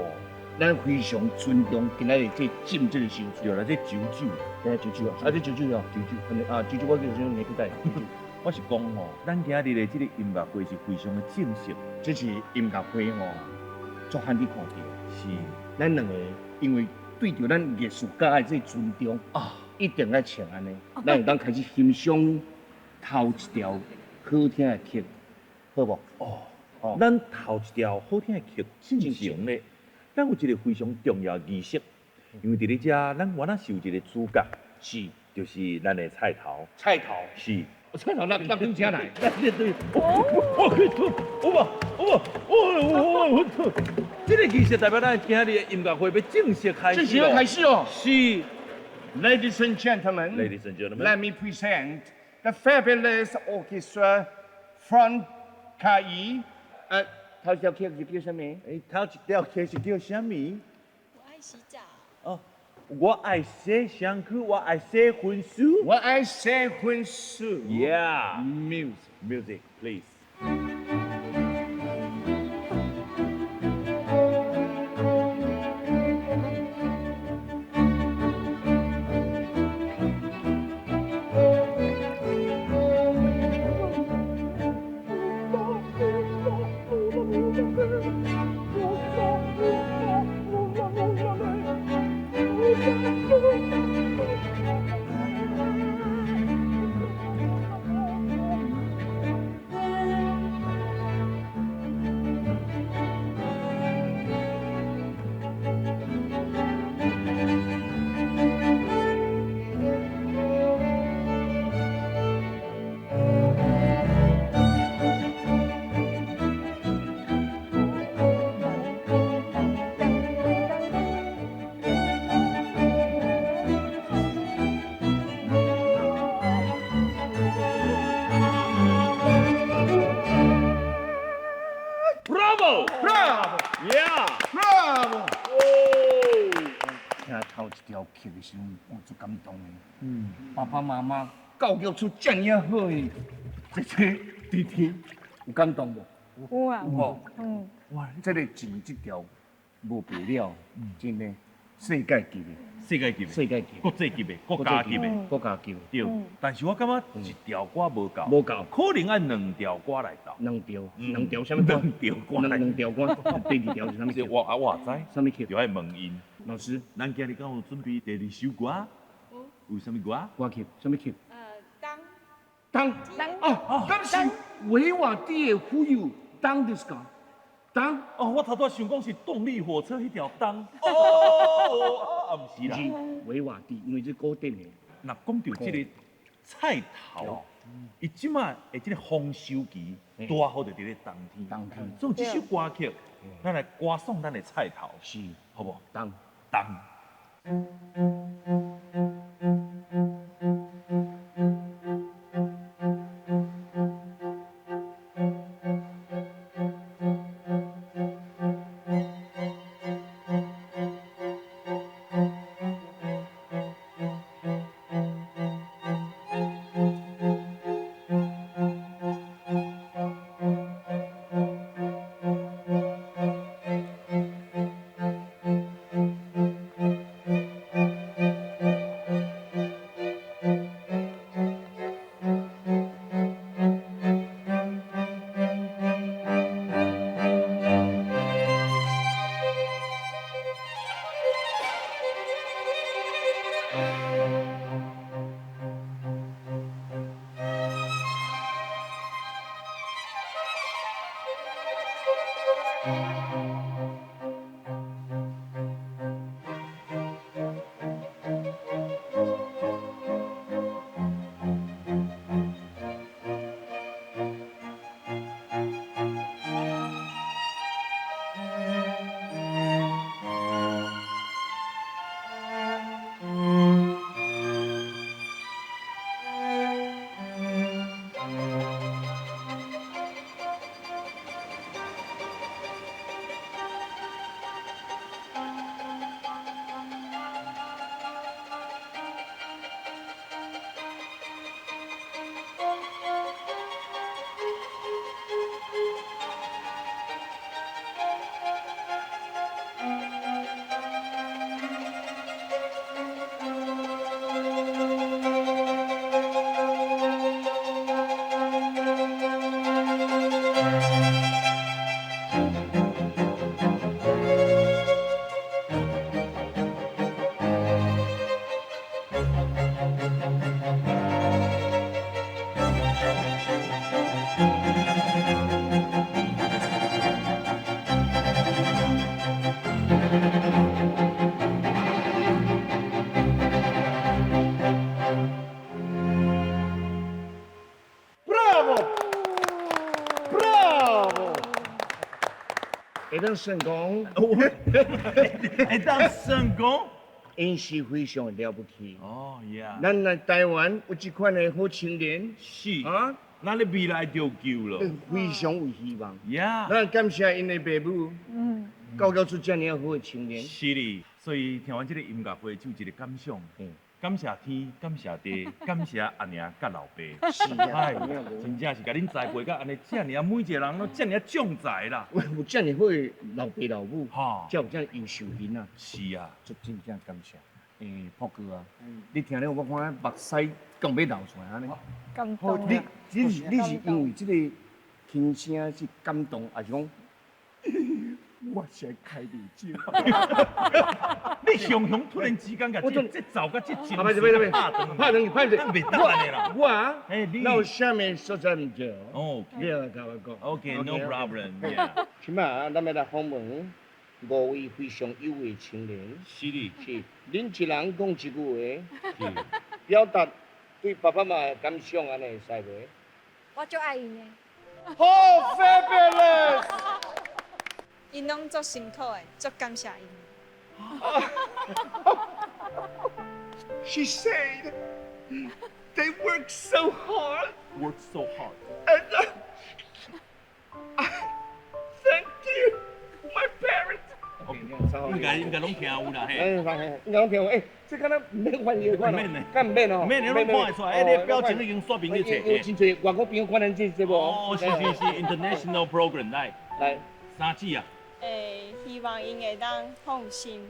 咱非常尊重今仔日这浸这个烧水。对啦，这酒酒，对，酒酒啊，啊这酒酒哦，酒酒，啊酒酒我叫啥内裤带。我是讲吼，咱今日的这个音乐会是非常的正式，这是音乐会吼，足罕你看著。是。咱两个因为对著咱艺术家的这个尊重啊，一定爱穿按呢，咱会当开始欣赏頭一條好聽的曲，好無？哦，咱頭一條好聽的曲進前咧，咱有一個非常重要的儀式，因為佇咧遮，咱原來是有一個主角，是，就是咱的菜頭。菜頭是。菜頭，咱咱請來。對對，我去吐，我無，我無，我我吐。這個儀式代表咱今日的音樂會欲正式開始。正式欲開始哦。是。 Ladies and gentlemen, Ladies and gentlemen, let me present the fabulous orchestra from 嘉義。頭一條曲是叫啥物？頭一條曲是叫啥物？我愛洗澡。哦，我愛洗身軀，我愛洗薰鬚。我愛洗薰鬚。 Yeah. Music, music, please. Bravo! Bravo! Yeah! Bravo! 聽頭一條曲的時陣，我足感動的。爸爸媽媽教育出這爾好的這個弟弟，有感動無？有啊。有無？嗯。哇！這個錢這條無白了，真的世界級的。世界級的，世界級，國際級的，國家級的，國家級的。對。但是我感覺一條歌無夠，無夠，可能愛兩條歌來鬥。兩條，兩條啥物歌？兩條歌。兩條歌，第二條是啥物曲？我啊，我也知。啥物曲？就愛問𪜶。老師，咱今日敢有準備第二首歌？有啥物歌？歌曲，啥物曲？當。當。當。哦，敢是維瓦蒂的《富有》當就是講。當。哦，我頭拄仔想講是動力火車彼條當。哦，啊，毋是啦。維瓦蒂，因為這古典的。若講著這個菜頭，伊這馬的這個豐收期，拄好就佇咧冬天。冬天。所以這首歌曲，咱來歌頌咱的菜頭，是，好無？當。當。會當成功，會當成功，𪜶是非常了不起。哦，yeah。咱來台灣有這款的好青年，是啊，咱的未來就救了，非常有希望。 Yeah。咱感謝𪜶的爸母，教育出這爾好的青年。是的，所以聽完這個音樂會就有一個感想。感謝天，感謝地，感謝阿娘佮老爸。是啊，真正是共恁栽培甲按呢，遮爾啊，每一個人攏遮爾將才啦。有遮爾好的老爸老母，才有遮爾優秀囡仔。是啊，足真正感謝。朴哥啊，你聽了我看目屎講欲流出來按呢。感動。你是因為這個輕聲是感動，還是講？我是開烈酒。你雄雄突然之間共這節奏佮這情緒拍斷，拍斷，袂當按呢啦。我啊，那有啥物所在毋對？哦，你來共我講。 OK，no problem。這擺啊，咱欲來訪問五位非常有為青年。是的，是。恁一人講一句話，表達對爸爸媽媽的感想，按呢會使袂？我足愛𪜶的。好，fabulous！𪜶攏足辛苦的，足感謝𪜶。 She said they work so hard, work so hard, and I thank you, my parents. 應該攏聽有啦，嘿。應該攏聽有，欸，這敢若毋免翻譯款哦，敢毋免哦？免，你攏看會出來，欸，你表情已經刷屏去冊。有真濟外國朋友看咱這節目。哦，是是是，international program 來。來。三姊啊。欸，希望𪜶會當放心。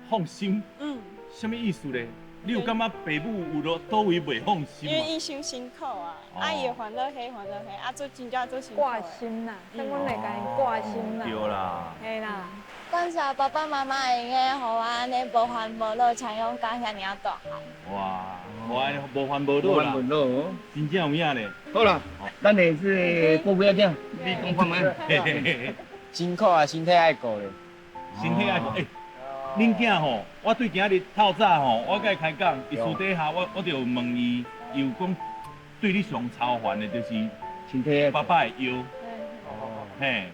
放心？嗯。啥物意思咧？你有感覺爸母有落佗位袂放心？因為𪜶傷辛苦啊，啊伊會煩惱彼煩惱彼，啊做真正做辛苦。掛心啦，像阮會共𪜶掛心啦。對啦。嘿啦。感謝爸爸媽媽會用得予我按呢無煩無惱，成長到遐爾仔大漢。哇，無煩無惱啦，真正有影咧。好啦，咱的這個郭飛仔囝，你講看覓？辛苦啊，身體愛顧咧。身體愛顧，欸，恁囝吼，我對今日透早吼，我佮伊開講，伊私底下我就問伊，伊有講對你上操煩的，就是身體爸爸的腰。嘿，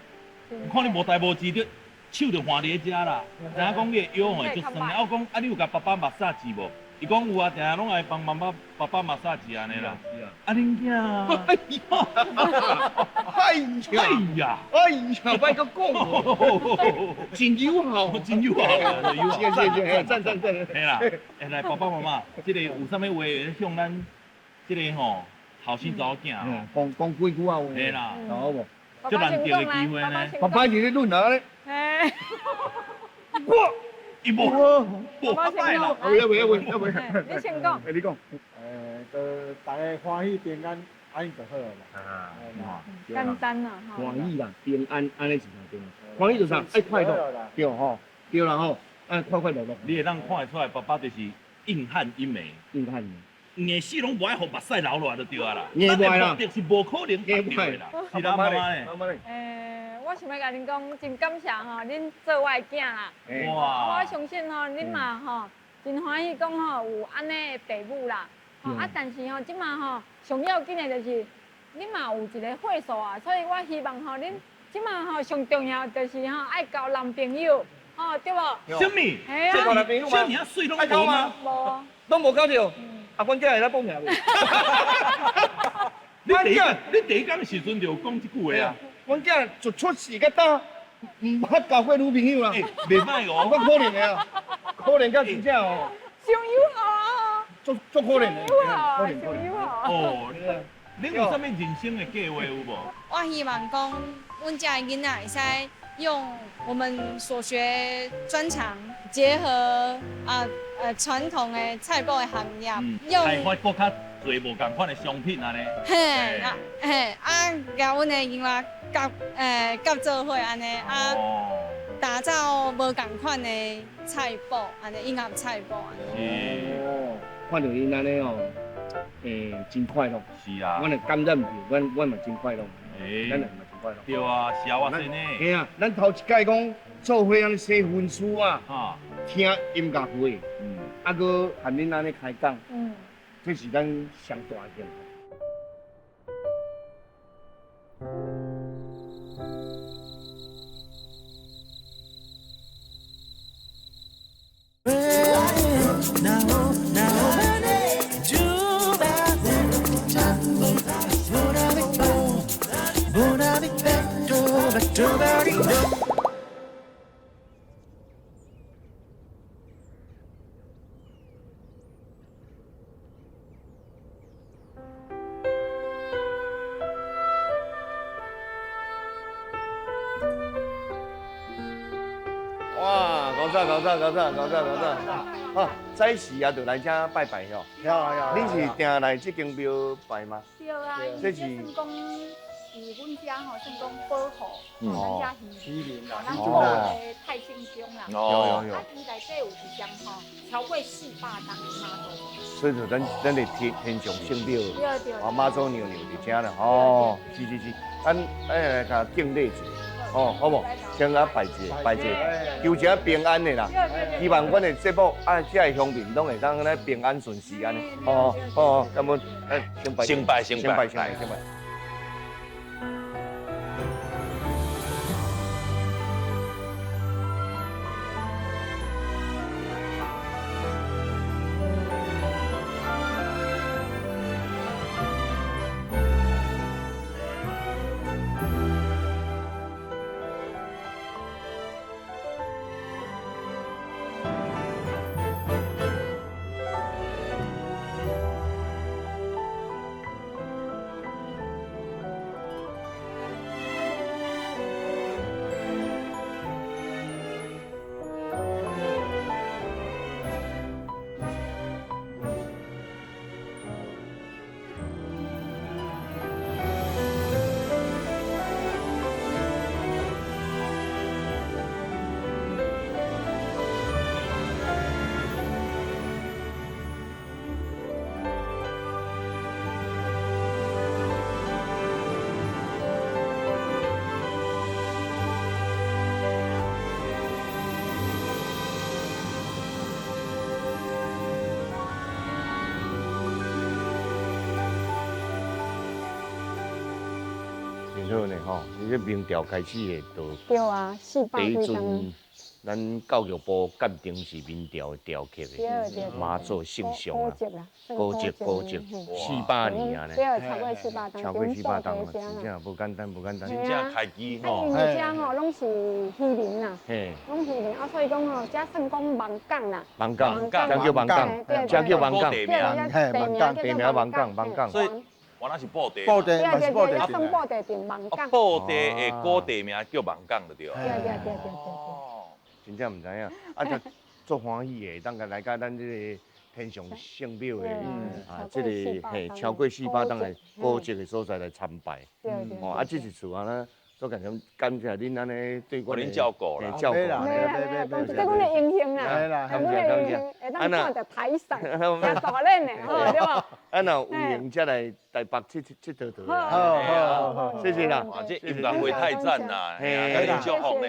看你無代無誌，手就橫佇咧遮啦，知影講你的腰吼會足痠。啊，我講啊，你有共爸爸馬殺雞無？伊講有啊，定定攏愛幫媽媽、爸爸馬殺雞按呢啦。啊，恁囝，哎呀，哎呀，哎呀，莫閣講，真友好，真友好，友好，謝謝謝，讚讚讚。嘿啦，欸來，爸爸媽媽，這個有啥物話向咱這個吼後生查某囝講講幾句仔話？嘿啦，好無？足難得的機會呢。爸爸是咧論啊咧。我，伊無，無爸擺啦。袂袂袂袂。你先講。欸，你講。都大家歡喜平安，按呢就好啦。啊，簡單啦，歡喜啦，平安，按呢是對啦。歡喜就是啥？愛快樂，對吼，對啦吼，愛快快樂樂。你會當看會出來，爸爸就是硬漢一枚。硬漢。硬死攏無愛予目屎流落來就對啊啦。硬袂啦，目的是無可能達到的啦。是啦，媽媽咧。媽媽咧。我想欲共恁講，真感謝吼，恁做我的囝啦。哇！我相信吼，恁嘛吼，真歡喜講吼有按呢的爸母啦。吼啊，但是吼，這馬吼上要緊的就是，恁嘛有一個歲數啊，所以我希望吼，恁這馬吼上重要就是吼愛交男朋友，吼對無？啥物？嘿啊。交男朋友嗎？這爾媠攏無嗎？無。攏無交著。啊，阮囝會使報名無？你第一工時陣就講這句話啊？阮囝自出世到今，毋捌交過女朋友啦。袂歹哦，我可憐的啊，可憐到真正哦。上友好啊！足足可憐的，可憐可憐。哦，恁有啥物人生的計劃有無？我希望講，阮遮的囡仔會使用我們所學專長，結合啊傳統的菜脯的行業，用開發閣較濟無仝款的商品按呢。嘿啊嘿啊，共阮的囡仔夾做伙按呢啊，打造無仝款的菜脯按呢，音樂菜脯按呢。哦，看著𪜶按呢哦，真快樂。是啊。阮會感染著，阮嘛真快樂。咱嘛真快樂。對啊，是啊，我說呢。嘿啊，咱頭一擺講做伙按呢寫分書啊，聽音樂會，啊，閣含恁按呢開講，這是咱上大的幸福。哇，高早高早高早高早高早！啊，早时啊，就来遮拜拜吼。有有。你是定来这间庙拜吗？对啊，因为这算讲是阮遮吼，算讲保护，咱遮渔民，咱保护太圣宫啦。有有有。啊，伊内底有一张吼，超过400吨的妈祖。所以说，咱咱的天天上圣庙，啊，妈祖娘娘伫遮啦。哦，是是是，咱哎来共敬礼一下。哦，好无？先共拜一下，拜一下，求一下平安的啦。希望阮的节目啊，遮的乡民拢会当按呢平安顺遂按呢。哦哦，咁么，哎，先拜，先拜，先拜，先拜，先拜。好呢吼，你这明朝开始的就对啊，400 第一阵，咱教育部鉴定是明朝的雕刻的妈祖圣像啊，古迹古迹400年啊呢，对，超过400吨，超过400吨啊，真正无简单，无简单。真正开机吼，因为遮吼拢是渔民啦，拢渔民啊，所以讲吼，遮算讲网港啦，网港，遮叫网港，遮叫网港，地名，网港，地名网港，网港。所以。原来是布袋，布袋，对对对，算布袋镇网港。布袋的古地名叫网港就对。对对对对对。哦，真正毋知影，啊，就足欢喜的，当个来到咱这个天上圣庙的啊，这个嘿超过400吨的古迹的所在来参拜。对对。哦，啊，这一次啊，咱所感谢感谢恁按呢对阮的照顾啦，照顾。这阮的荣幸啦，感谢感谢。会当看著台上，诚大练的，吼，对无？啊，若有闲才来台北𨑨迌迌。好，好，谢谢啦。哇，这音乐会太赞啦，嘿，啊，祝福呢。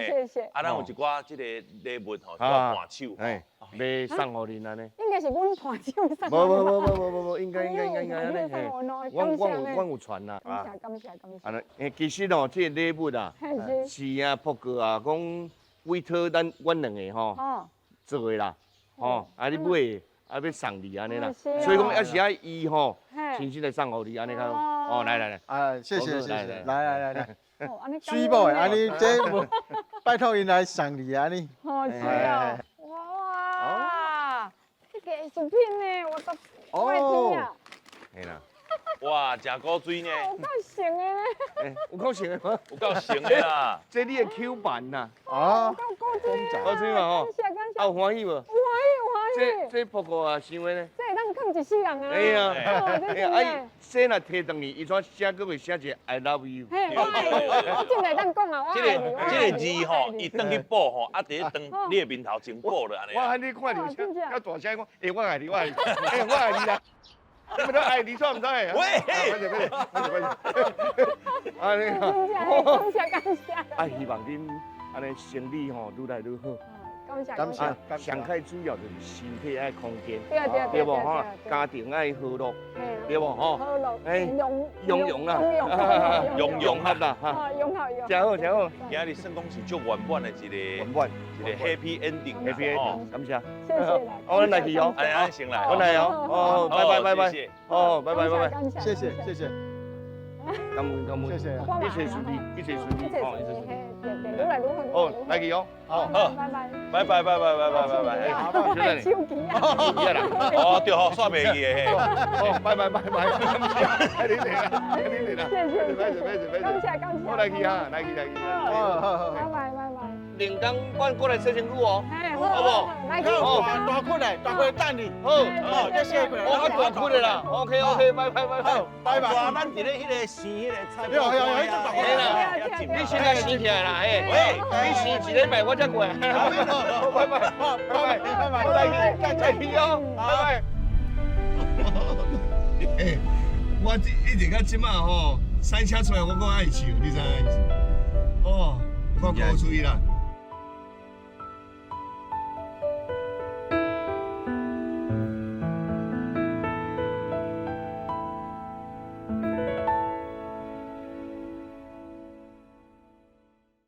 啊，咱有一寡这个礼物吼，叫伴手，嘿，欲送予恁按呢。应该是阮伴手送。无无无无无无，应该应该应该应该按呢。我有传啦。感谢感谢感谢。啊，其实哦，这个礼物啊，是啊，朴哥啊，讲委托咱阮两个吼做的啦，吼，啊你买。啊，欲送你按呢啦，所以讲犹是爱伊吼，亲自来送予你按呢较好。哦，来来来，啊，谢谢谢谢，来来来来，水某的，按呢这无拜托𪜶来送你按呢。哦，是哦，哇，这个艺术品呢，我都我爱听啊。嘿啦。哇，真古锥呢！有够成的呢！有够成的吗？有够成的啦！这你的 Q 版呐！哦，够古锥，古锥嘛吼！感谢感谢。啊，有欢喜无？有欢喜有欢喜。这这朴哥啊，想的呢？这会当囥一世人啊！哎呀，哎呀，啊，这若提转去，伊怎写阁会写一个 I love you？嘿，我进来当讲啊，我这个这个字吼，伊转去补吼，啊，伫咧当你的面头前补了按呢。我喊你看著声，较大声讲，欸，我爱你，我爱你，欸，我爱你啦。你们都爱你，煞毋知？喂，快点快点快点快点！啊，你感谢感谢。啊，希望恁按呢生意吼愈来愈好。感謝感謝。上較主要就是身體愛康健，對對對無吼？家庭愛和樂，對無吼？和樂，融融融啦，融融合啦，哈，融合融合。真好真好，今日算講是足圓滿的一個圓滿，一個 happy ending， happy ending，感謝。謝謝啦。好，咱來去哦，按呢先來，我來哦，哦，拜拜拜拜，哦，拜拜拜拜，謝謝謝謝。感恩感恩，謝謝，一切順利，一切順利，哦，一切順利，對對，愈來愈好。哦，來去哦，好，拜拜，拜拜拜拜拜拜拜拜，手機啊，哦對吼，煞袂記的嘿，哦，拜拜拜拜，感謝，你嚟啦，你嚟啦，謝謝，謝謝謝謝，感謝感謝，我來去啊，來去來去，好，拜拜拜拜。兩工阮過來洗身軀哦，好無？好，大骨的，大骨的等你，好，好，再洗過來。哦，較大骨的啦，OK OK，拜拜拜拜，拜拜。咱佇咧彼個生彼個菜，有有有，彼種大骨的啦，你先來生起來啦，嘿，喂，你生一禮拜我才過來。拜拜，拜拜，拜拜，我來去，再去哦，拜拜。欸，我一直到這馬吼，賽車出來我閣愛笑，你知影意思？哦，我夠注意啦。